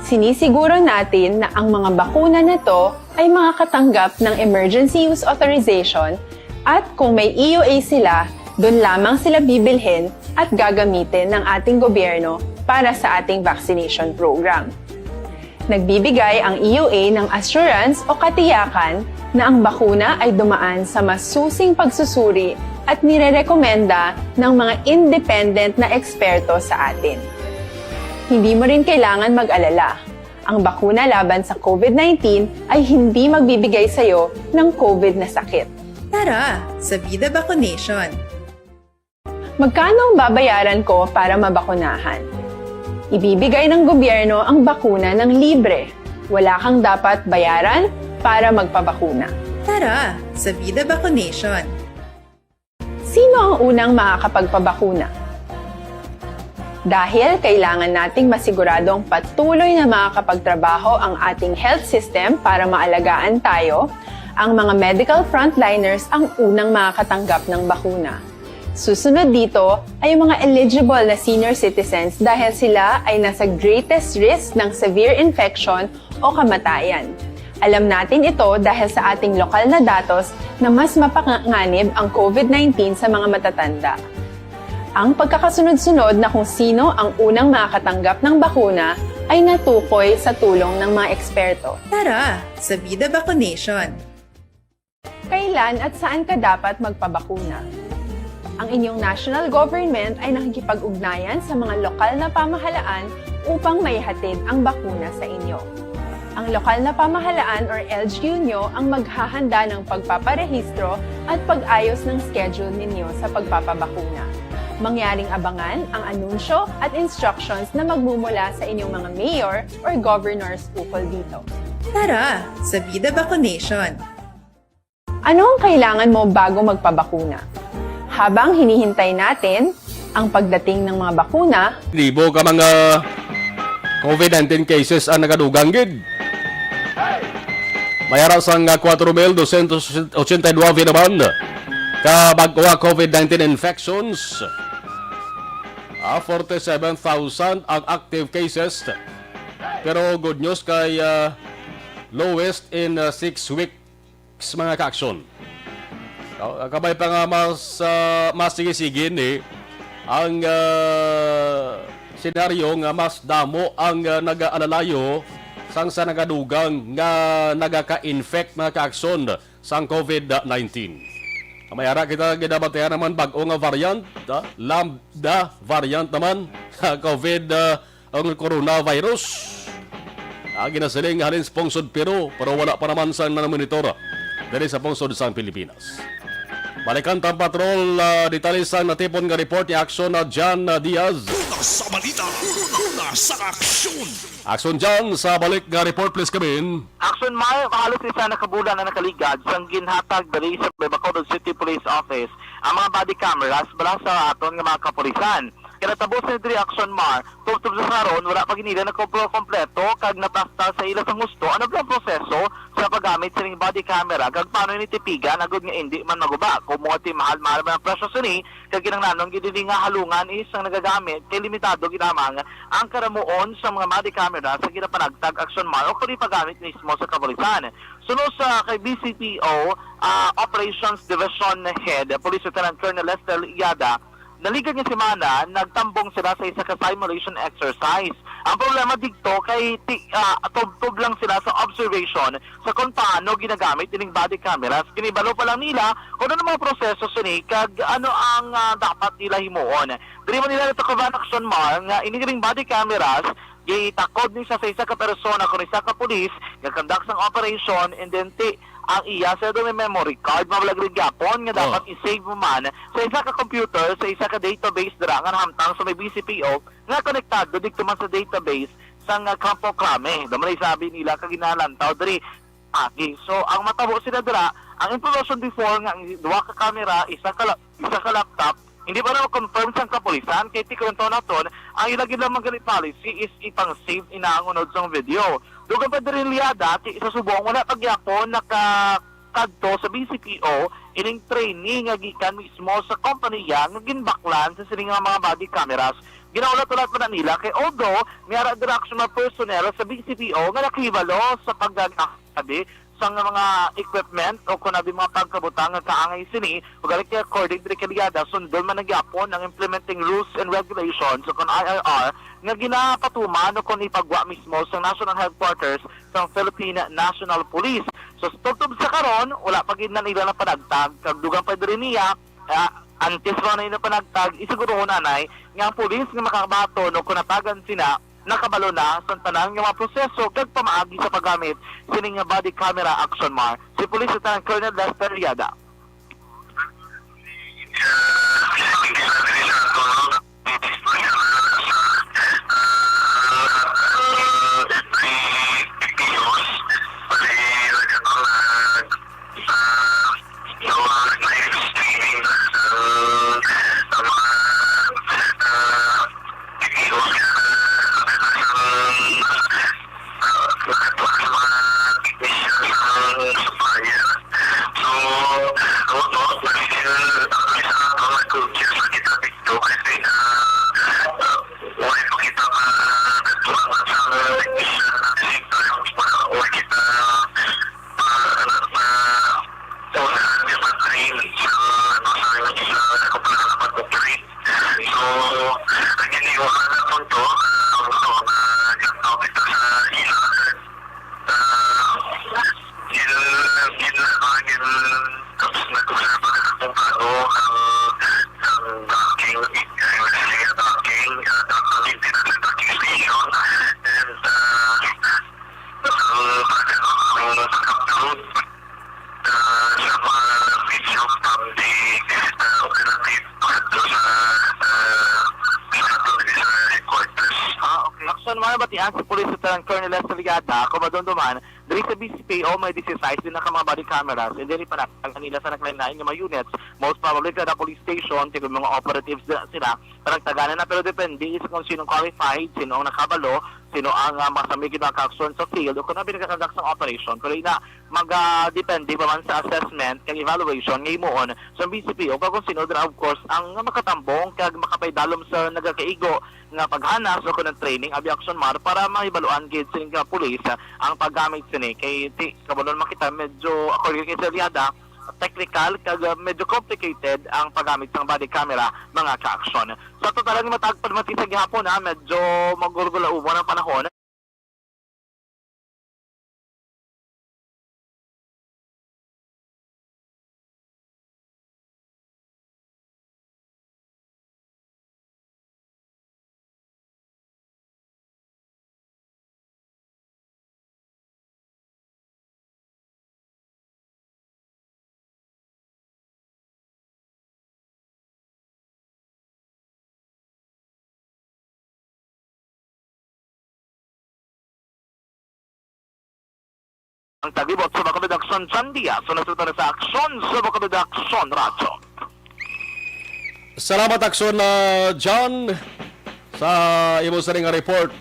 Sinisiguro natin na ang mga bakuna na to ay makakatanggap ng emergency use authorization, at kung may E U A sila, doon lamang sila bibilhin at gagamitin ng ating gobyerno para sa ating vaccination program. Nagbibigay ang E U A ng assurance o katiyakan na ang bakuna ay dumaan sa masusing pagsusuri at nirerekomenda ng mga independent na eksperto sa atin. Hindi mo rin kailangan mag-alala. Ang bakuna laban sa COVID nineteen ay hindi magbibigay sa iyo ng COVID na sakit. Tara, sa Vida Vaccination! Magkano ang babayaran ko para mabakunahan? Ibibigay ng gobyerno ang bakuna ng libre. Wala kang dapat bayaran para magpabakuna. Tara, sa Vida Vaccination! Sino ang unang makakapagpabakuna? Dahil kailangan nating masiguradong patuloy na makakapagtrabaho ang ating health system para maalagaan tayo, ang mga medical frontliners ang unang makakatanggap ng bakuna. Susunod dito ay ang mga eligible na senior citizens, dahil sila ay nasa greatest risk ng severe infection o kamatayan. Alam natin ito dahil sa ating lokal na datos na mas mapanganib ang COVID nineteen sa mga matatanda. Ang pagkakasunod-sunod na kung sino ang unang makakatanggap ng bakuna ay natukoy sa tulong ng mga eksperto. Tara, sa Vida Vaccination! Kailan at saan ka dapat magpabakuna? Ang inyong national government ay nakikipag-ugnayan sa mga lokal na pamahalaan upang maihatid ang bakuna sa inyo. Ang lokal na pamahalaan or L G U nyo ang maghahanda ng pagpaparehistro at pag-ayos ng schedule ninyo sa pagpapabakuna. Mangyaring abangan ang anunsyo at instructions na magmumula sa inyong mga mayor or governors ukol dito. Tara, sa Vida Vaccination! Ano ang kailangan mo bago magpabakuna? Habang hinihintay natin ang pagdating ng mga bakuna, libo ka mga COVID nineteen cases ang nagadugang gid. May ara sang, ah, kuwatro mil dosyentos ochenta y nuwebe naman ka bag-o nga COVID nineteen infections. Ah, forty-seven thousand ang active cases. Pero good news kay, ah, lowest in, ah, six weeks. Mga kaaksyon. Ka-, kabay pa nga mas, ah, mas sige-sige ni ang, ah, senaryo nga mas damo ang, ah, nagaalalayo sang sa nagadugang nga nagaka-infect, mga kaaksyon, sang COVID nineteen. May ara kita ginabantayan naman bag-o nga variant, ah, Lambda variant naman, COVID, ah, ang coronavirus. Ah, ginasiling halin sa pungsod Peru, pero wala pa naman sang nanamonitor diri sa pungsod sang Pilipinas. Balikan ta ang patrol, ah, detalye sang natipon nga report ni Aksyon na John, ah, Diaz. Una sa balita, una sa aksyon. Aksyon John, sa balik nga report, please come in. Aksyon Mar, halos isa na ka bulan ang nakaligad sang ginhatag diri sa Bacolod City Police Office ang mga body cameras balang sa aton nga mga kapulisan. Kinatabo sa diri Aksyon Mar, tubtob sa karon, wala pa gid nila nakompleto kag naplastar sa ila sang husto ano ba ang proseso sa paggamit sining body camera kag paano ini tipigan agud nga indi man maguba. Kung mga ti mahal-mahal man ang presyo sini, kag kinahanglanon gid ini nga halungan isang nagagamit kay limitado gid lamang ang karamuon sa mga body camera sa ginapanagtag Aksyon Mar o kung ipagamit mismo sa kapulisan. Suno sa kay B C P O, ah, Operations Division Head, Police Lieutenant Colonel Lester Yada, Naligad nga semana, nagtambong sila sa isa ka simulation exercise. Ang problema digto kay ti-, ah, tubtob lang sila sa observation sa kung paano ginagamit ining body cameras. Kinibalo pa lang nila kung ano mga proseso sini kag ano ang, ah, dapat nila himuon. Diri man nila natakuban, Action Mar, nga ini ring body cameras gitakod ni sa, sa isa ka persona kon isa ka pulis nga conduct sang operation, and then ti ang iya sa may memory card, mabalag rin gyapon nga Oh. dapat i-save mo man sa isa ka computer, sa isa ka database dira nga nahamtang sa may B C P O nga konektado didto man sa database sang, ah, Campo Crame. Damo na isabi nila kag ginalantaw diri agi. So, ang matabo sila dira, ang impormasyon before nga ang duha ka camera, isa ka la-, isa ka laptop, hindi pa na confirm sang kapulisan, kay ti kuwento naton, ang ila gid lamang gali policy is ipang-save ina ang unod sang video. Dugang pa diri nila dati sa subong, wala pa gyapon nakakadto sa B C P O ining training nga gikan mismo sa kompanya nga ginbaklan sa sini nga mga body cameras. Ginaulat-ulat pa na nila kay although may ara dira action mga personnel sa B C P O nga nakahibalo sa paggagamit sang mga equipment o kon abi mga pagkabutang nga kaangay sini, ugalit kay according diri kay Liada, sundon man na gyapon ang implementing rules and regulations o kon I R R nga ginapatuman o kon ipagwa mismo sa National Headquarters sang Philippine National Police. So, sa tubtob sa karon, wala pa gid na nila napanagtag, kag dugang pa diri niya, ah, antes pa na nila panagtag, isiguruhon anay nga ang pulis nga makabaton o kon natagan sina, nakabalo na sa tanan nga mga proseso kag pamaagi sa paggamit sini nga body camera, Action Mar. Si Police Lieutenant Colonel Lester Riada. So, ang ginhiwanan na punto, ah, punto na nagtaw dito sa ila. Ah, gin-, gin-, ah, gin-, tapos nag-obserba na kung paano ang, ang docking, eh, sila docking, ah, docking, hindi na docking station. And, ah, ang, ang, ang pag-upload, ah, sa mga video from the, ah, operative dito sa, ah, sa aton sa headquarters. Ah, okay. Action Mar, batian si Police Lieutenant Colonel Lester Ligada, kung madumduman, diri sa B C P O may disisais din na ka mga body cameras, and then ipanatag nila sa naglain-lain nga mga units, most probably kada police station, tigong mga operatives na sila, panagtaganan na, pero depende sa kung sinong qualified, sino ang nakabalo, sino ang, ah, masamig nga ka-action sa field, o kung ano pinagkakagak sa operation. Pero ina, mag, ah, depende pa man sa assessment kag evaluation nga himuon sa B C P O, kag kung sino dira, of course, ang makatambong kag makapaidalom sa nagakaigo nga paghanas o kung training abi, Action Mar, para mahibaluan gid sini nga pulis, ah, ang paggamit sini. Kay ti, kabalo man kita, medyo, according kay Sir Liada, technical kag, ah, medyo complicated ang paggamit sang body camera, mga ka-action. Sa total, ang matag pagmati sa gihapon, ha, medyo magulgulauban ang panahon. Ang tagibot sa Bacabid Action, John Diaz. Sunod sa sa Action sa Bacabid Action Radyo. Salamat, Action, ah, John, sa imo sa nga report.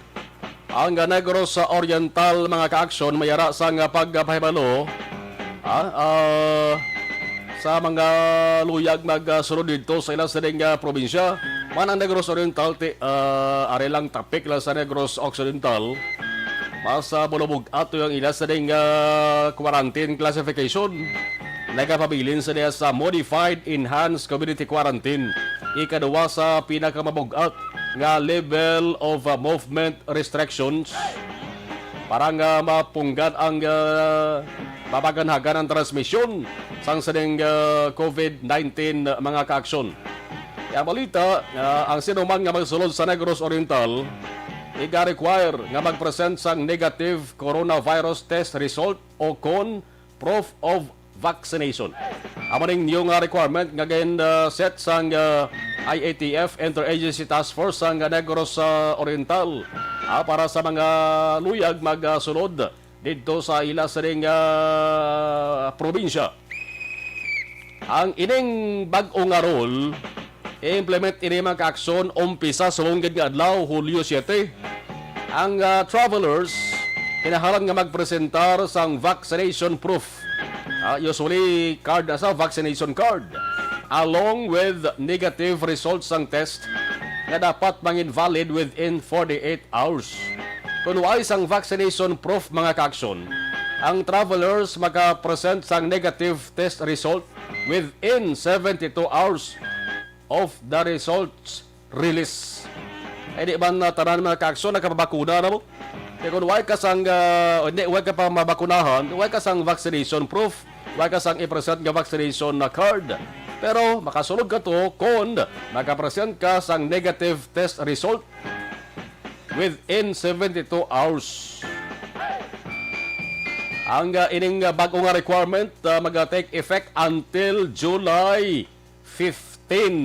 Ang Negros Oriental, mga ka-action, may ara sang pagpahibalo, ah, ah, sa mga luyag magsunod dito sa ila sining, ah, probinsya. Man ang Negros Oriental, ti, ah, ari lang tapik lang sa Negros Occidental. Mas, ah, bulubog ato ang ila sining, ah, quarantine classification. Nagapabilin sila sa modified enhanced community quarantine. ikaduwa sa pinakamabug-at nga level of, uh, movement restrictions para nga mapunggan ang, uh, mabaganhagan ang transmisyon sang sining, uh, COVID nineteen, mga kaaksyon. Ang balita, uh, ang sinuman nga magsulod sa Negros Oriental, iga-require nga mag-present sang negative coronavirus test result o kon proof of vaccination. Amo ning new nga requirement nga gin, uh, set sang, uh, I A T F Interagency Task Force sang Negros, uh, Oriental, ah, para sa mga luyag magsulod didto sa ila sining, ah, probinsya. Ang ining bag-o nga rule, i-implement ini, mga kaaksyon, umpisa subong gid nga adlaw, Hulyo siete. Ang, ah, travelers kinahanglan nga magpresentar sang vaccination proof. Ah, usually, card na sa vaccination card, along with negative results sang test nga dapat mangin valid within forty-eight hours. Kung wala sang vaccination proof, mga kaaksyon, ang travelers maka-present sang negative test result within seventy-two hours of the results release. Ay, di man na tanan, mga kaaksyon, nakapabakuna na mo. Kaya kung wala ka sang, ah, hindi, wala ka pa mabakunahan, wala ka sang vaccination proof, wala ka sang i-present nga vaccination na card. Pero makasulod ka to kung makapresent ka sang negative test result within seventy-two hours. Ang, ah, ining, ah, bag-o nga requirement, ah, maga-take effect until July fifteen.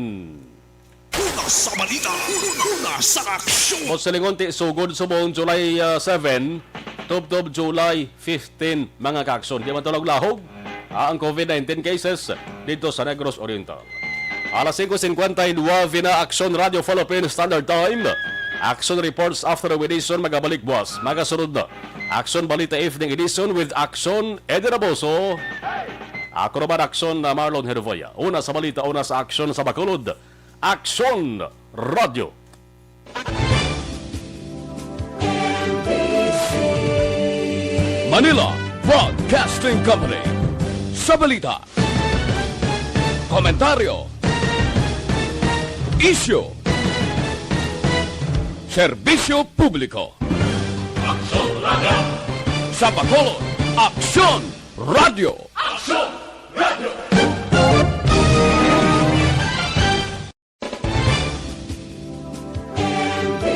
Una sa balita, una sa aksyon. Mo silingon ti sugod subong July, ah, seven, tubtob July fifteen, mga kaaksyon. Di man tulog lahog, ah, ang COVID nineteen cases dito sa Negros Oriental. Alas singko singkwenta y nuwebe na, Aksyon Radio Philippine Standard Time. Aksyon Reports After the Edition magabalik buwas. Magasunod na Aksyon Balita Evening Edition with Aksyon Eddie Raboso. Ako naman, Aksyon na Marlon Hervoya. Una sa balita, una sa aksyon sa Bacolod. Aksyon Radio. Manila Broadcasting Company. Sa balita, komentaryo, isyu, serbisyo publiko. Aksyon Radio. Sa Bacolod, Aksyon Radio. Aksyon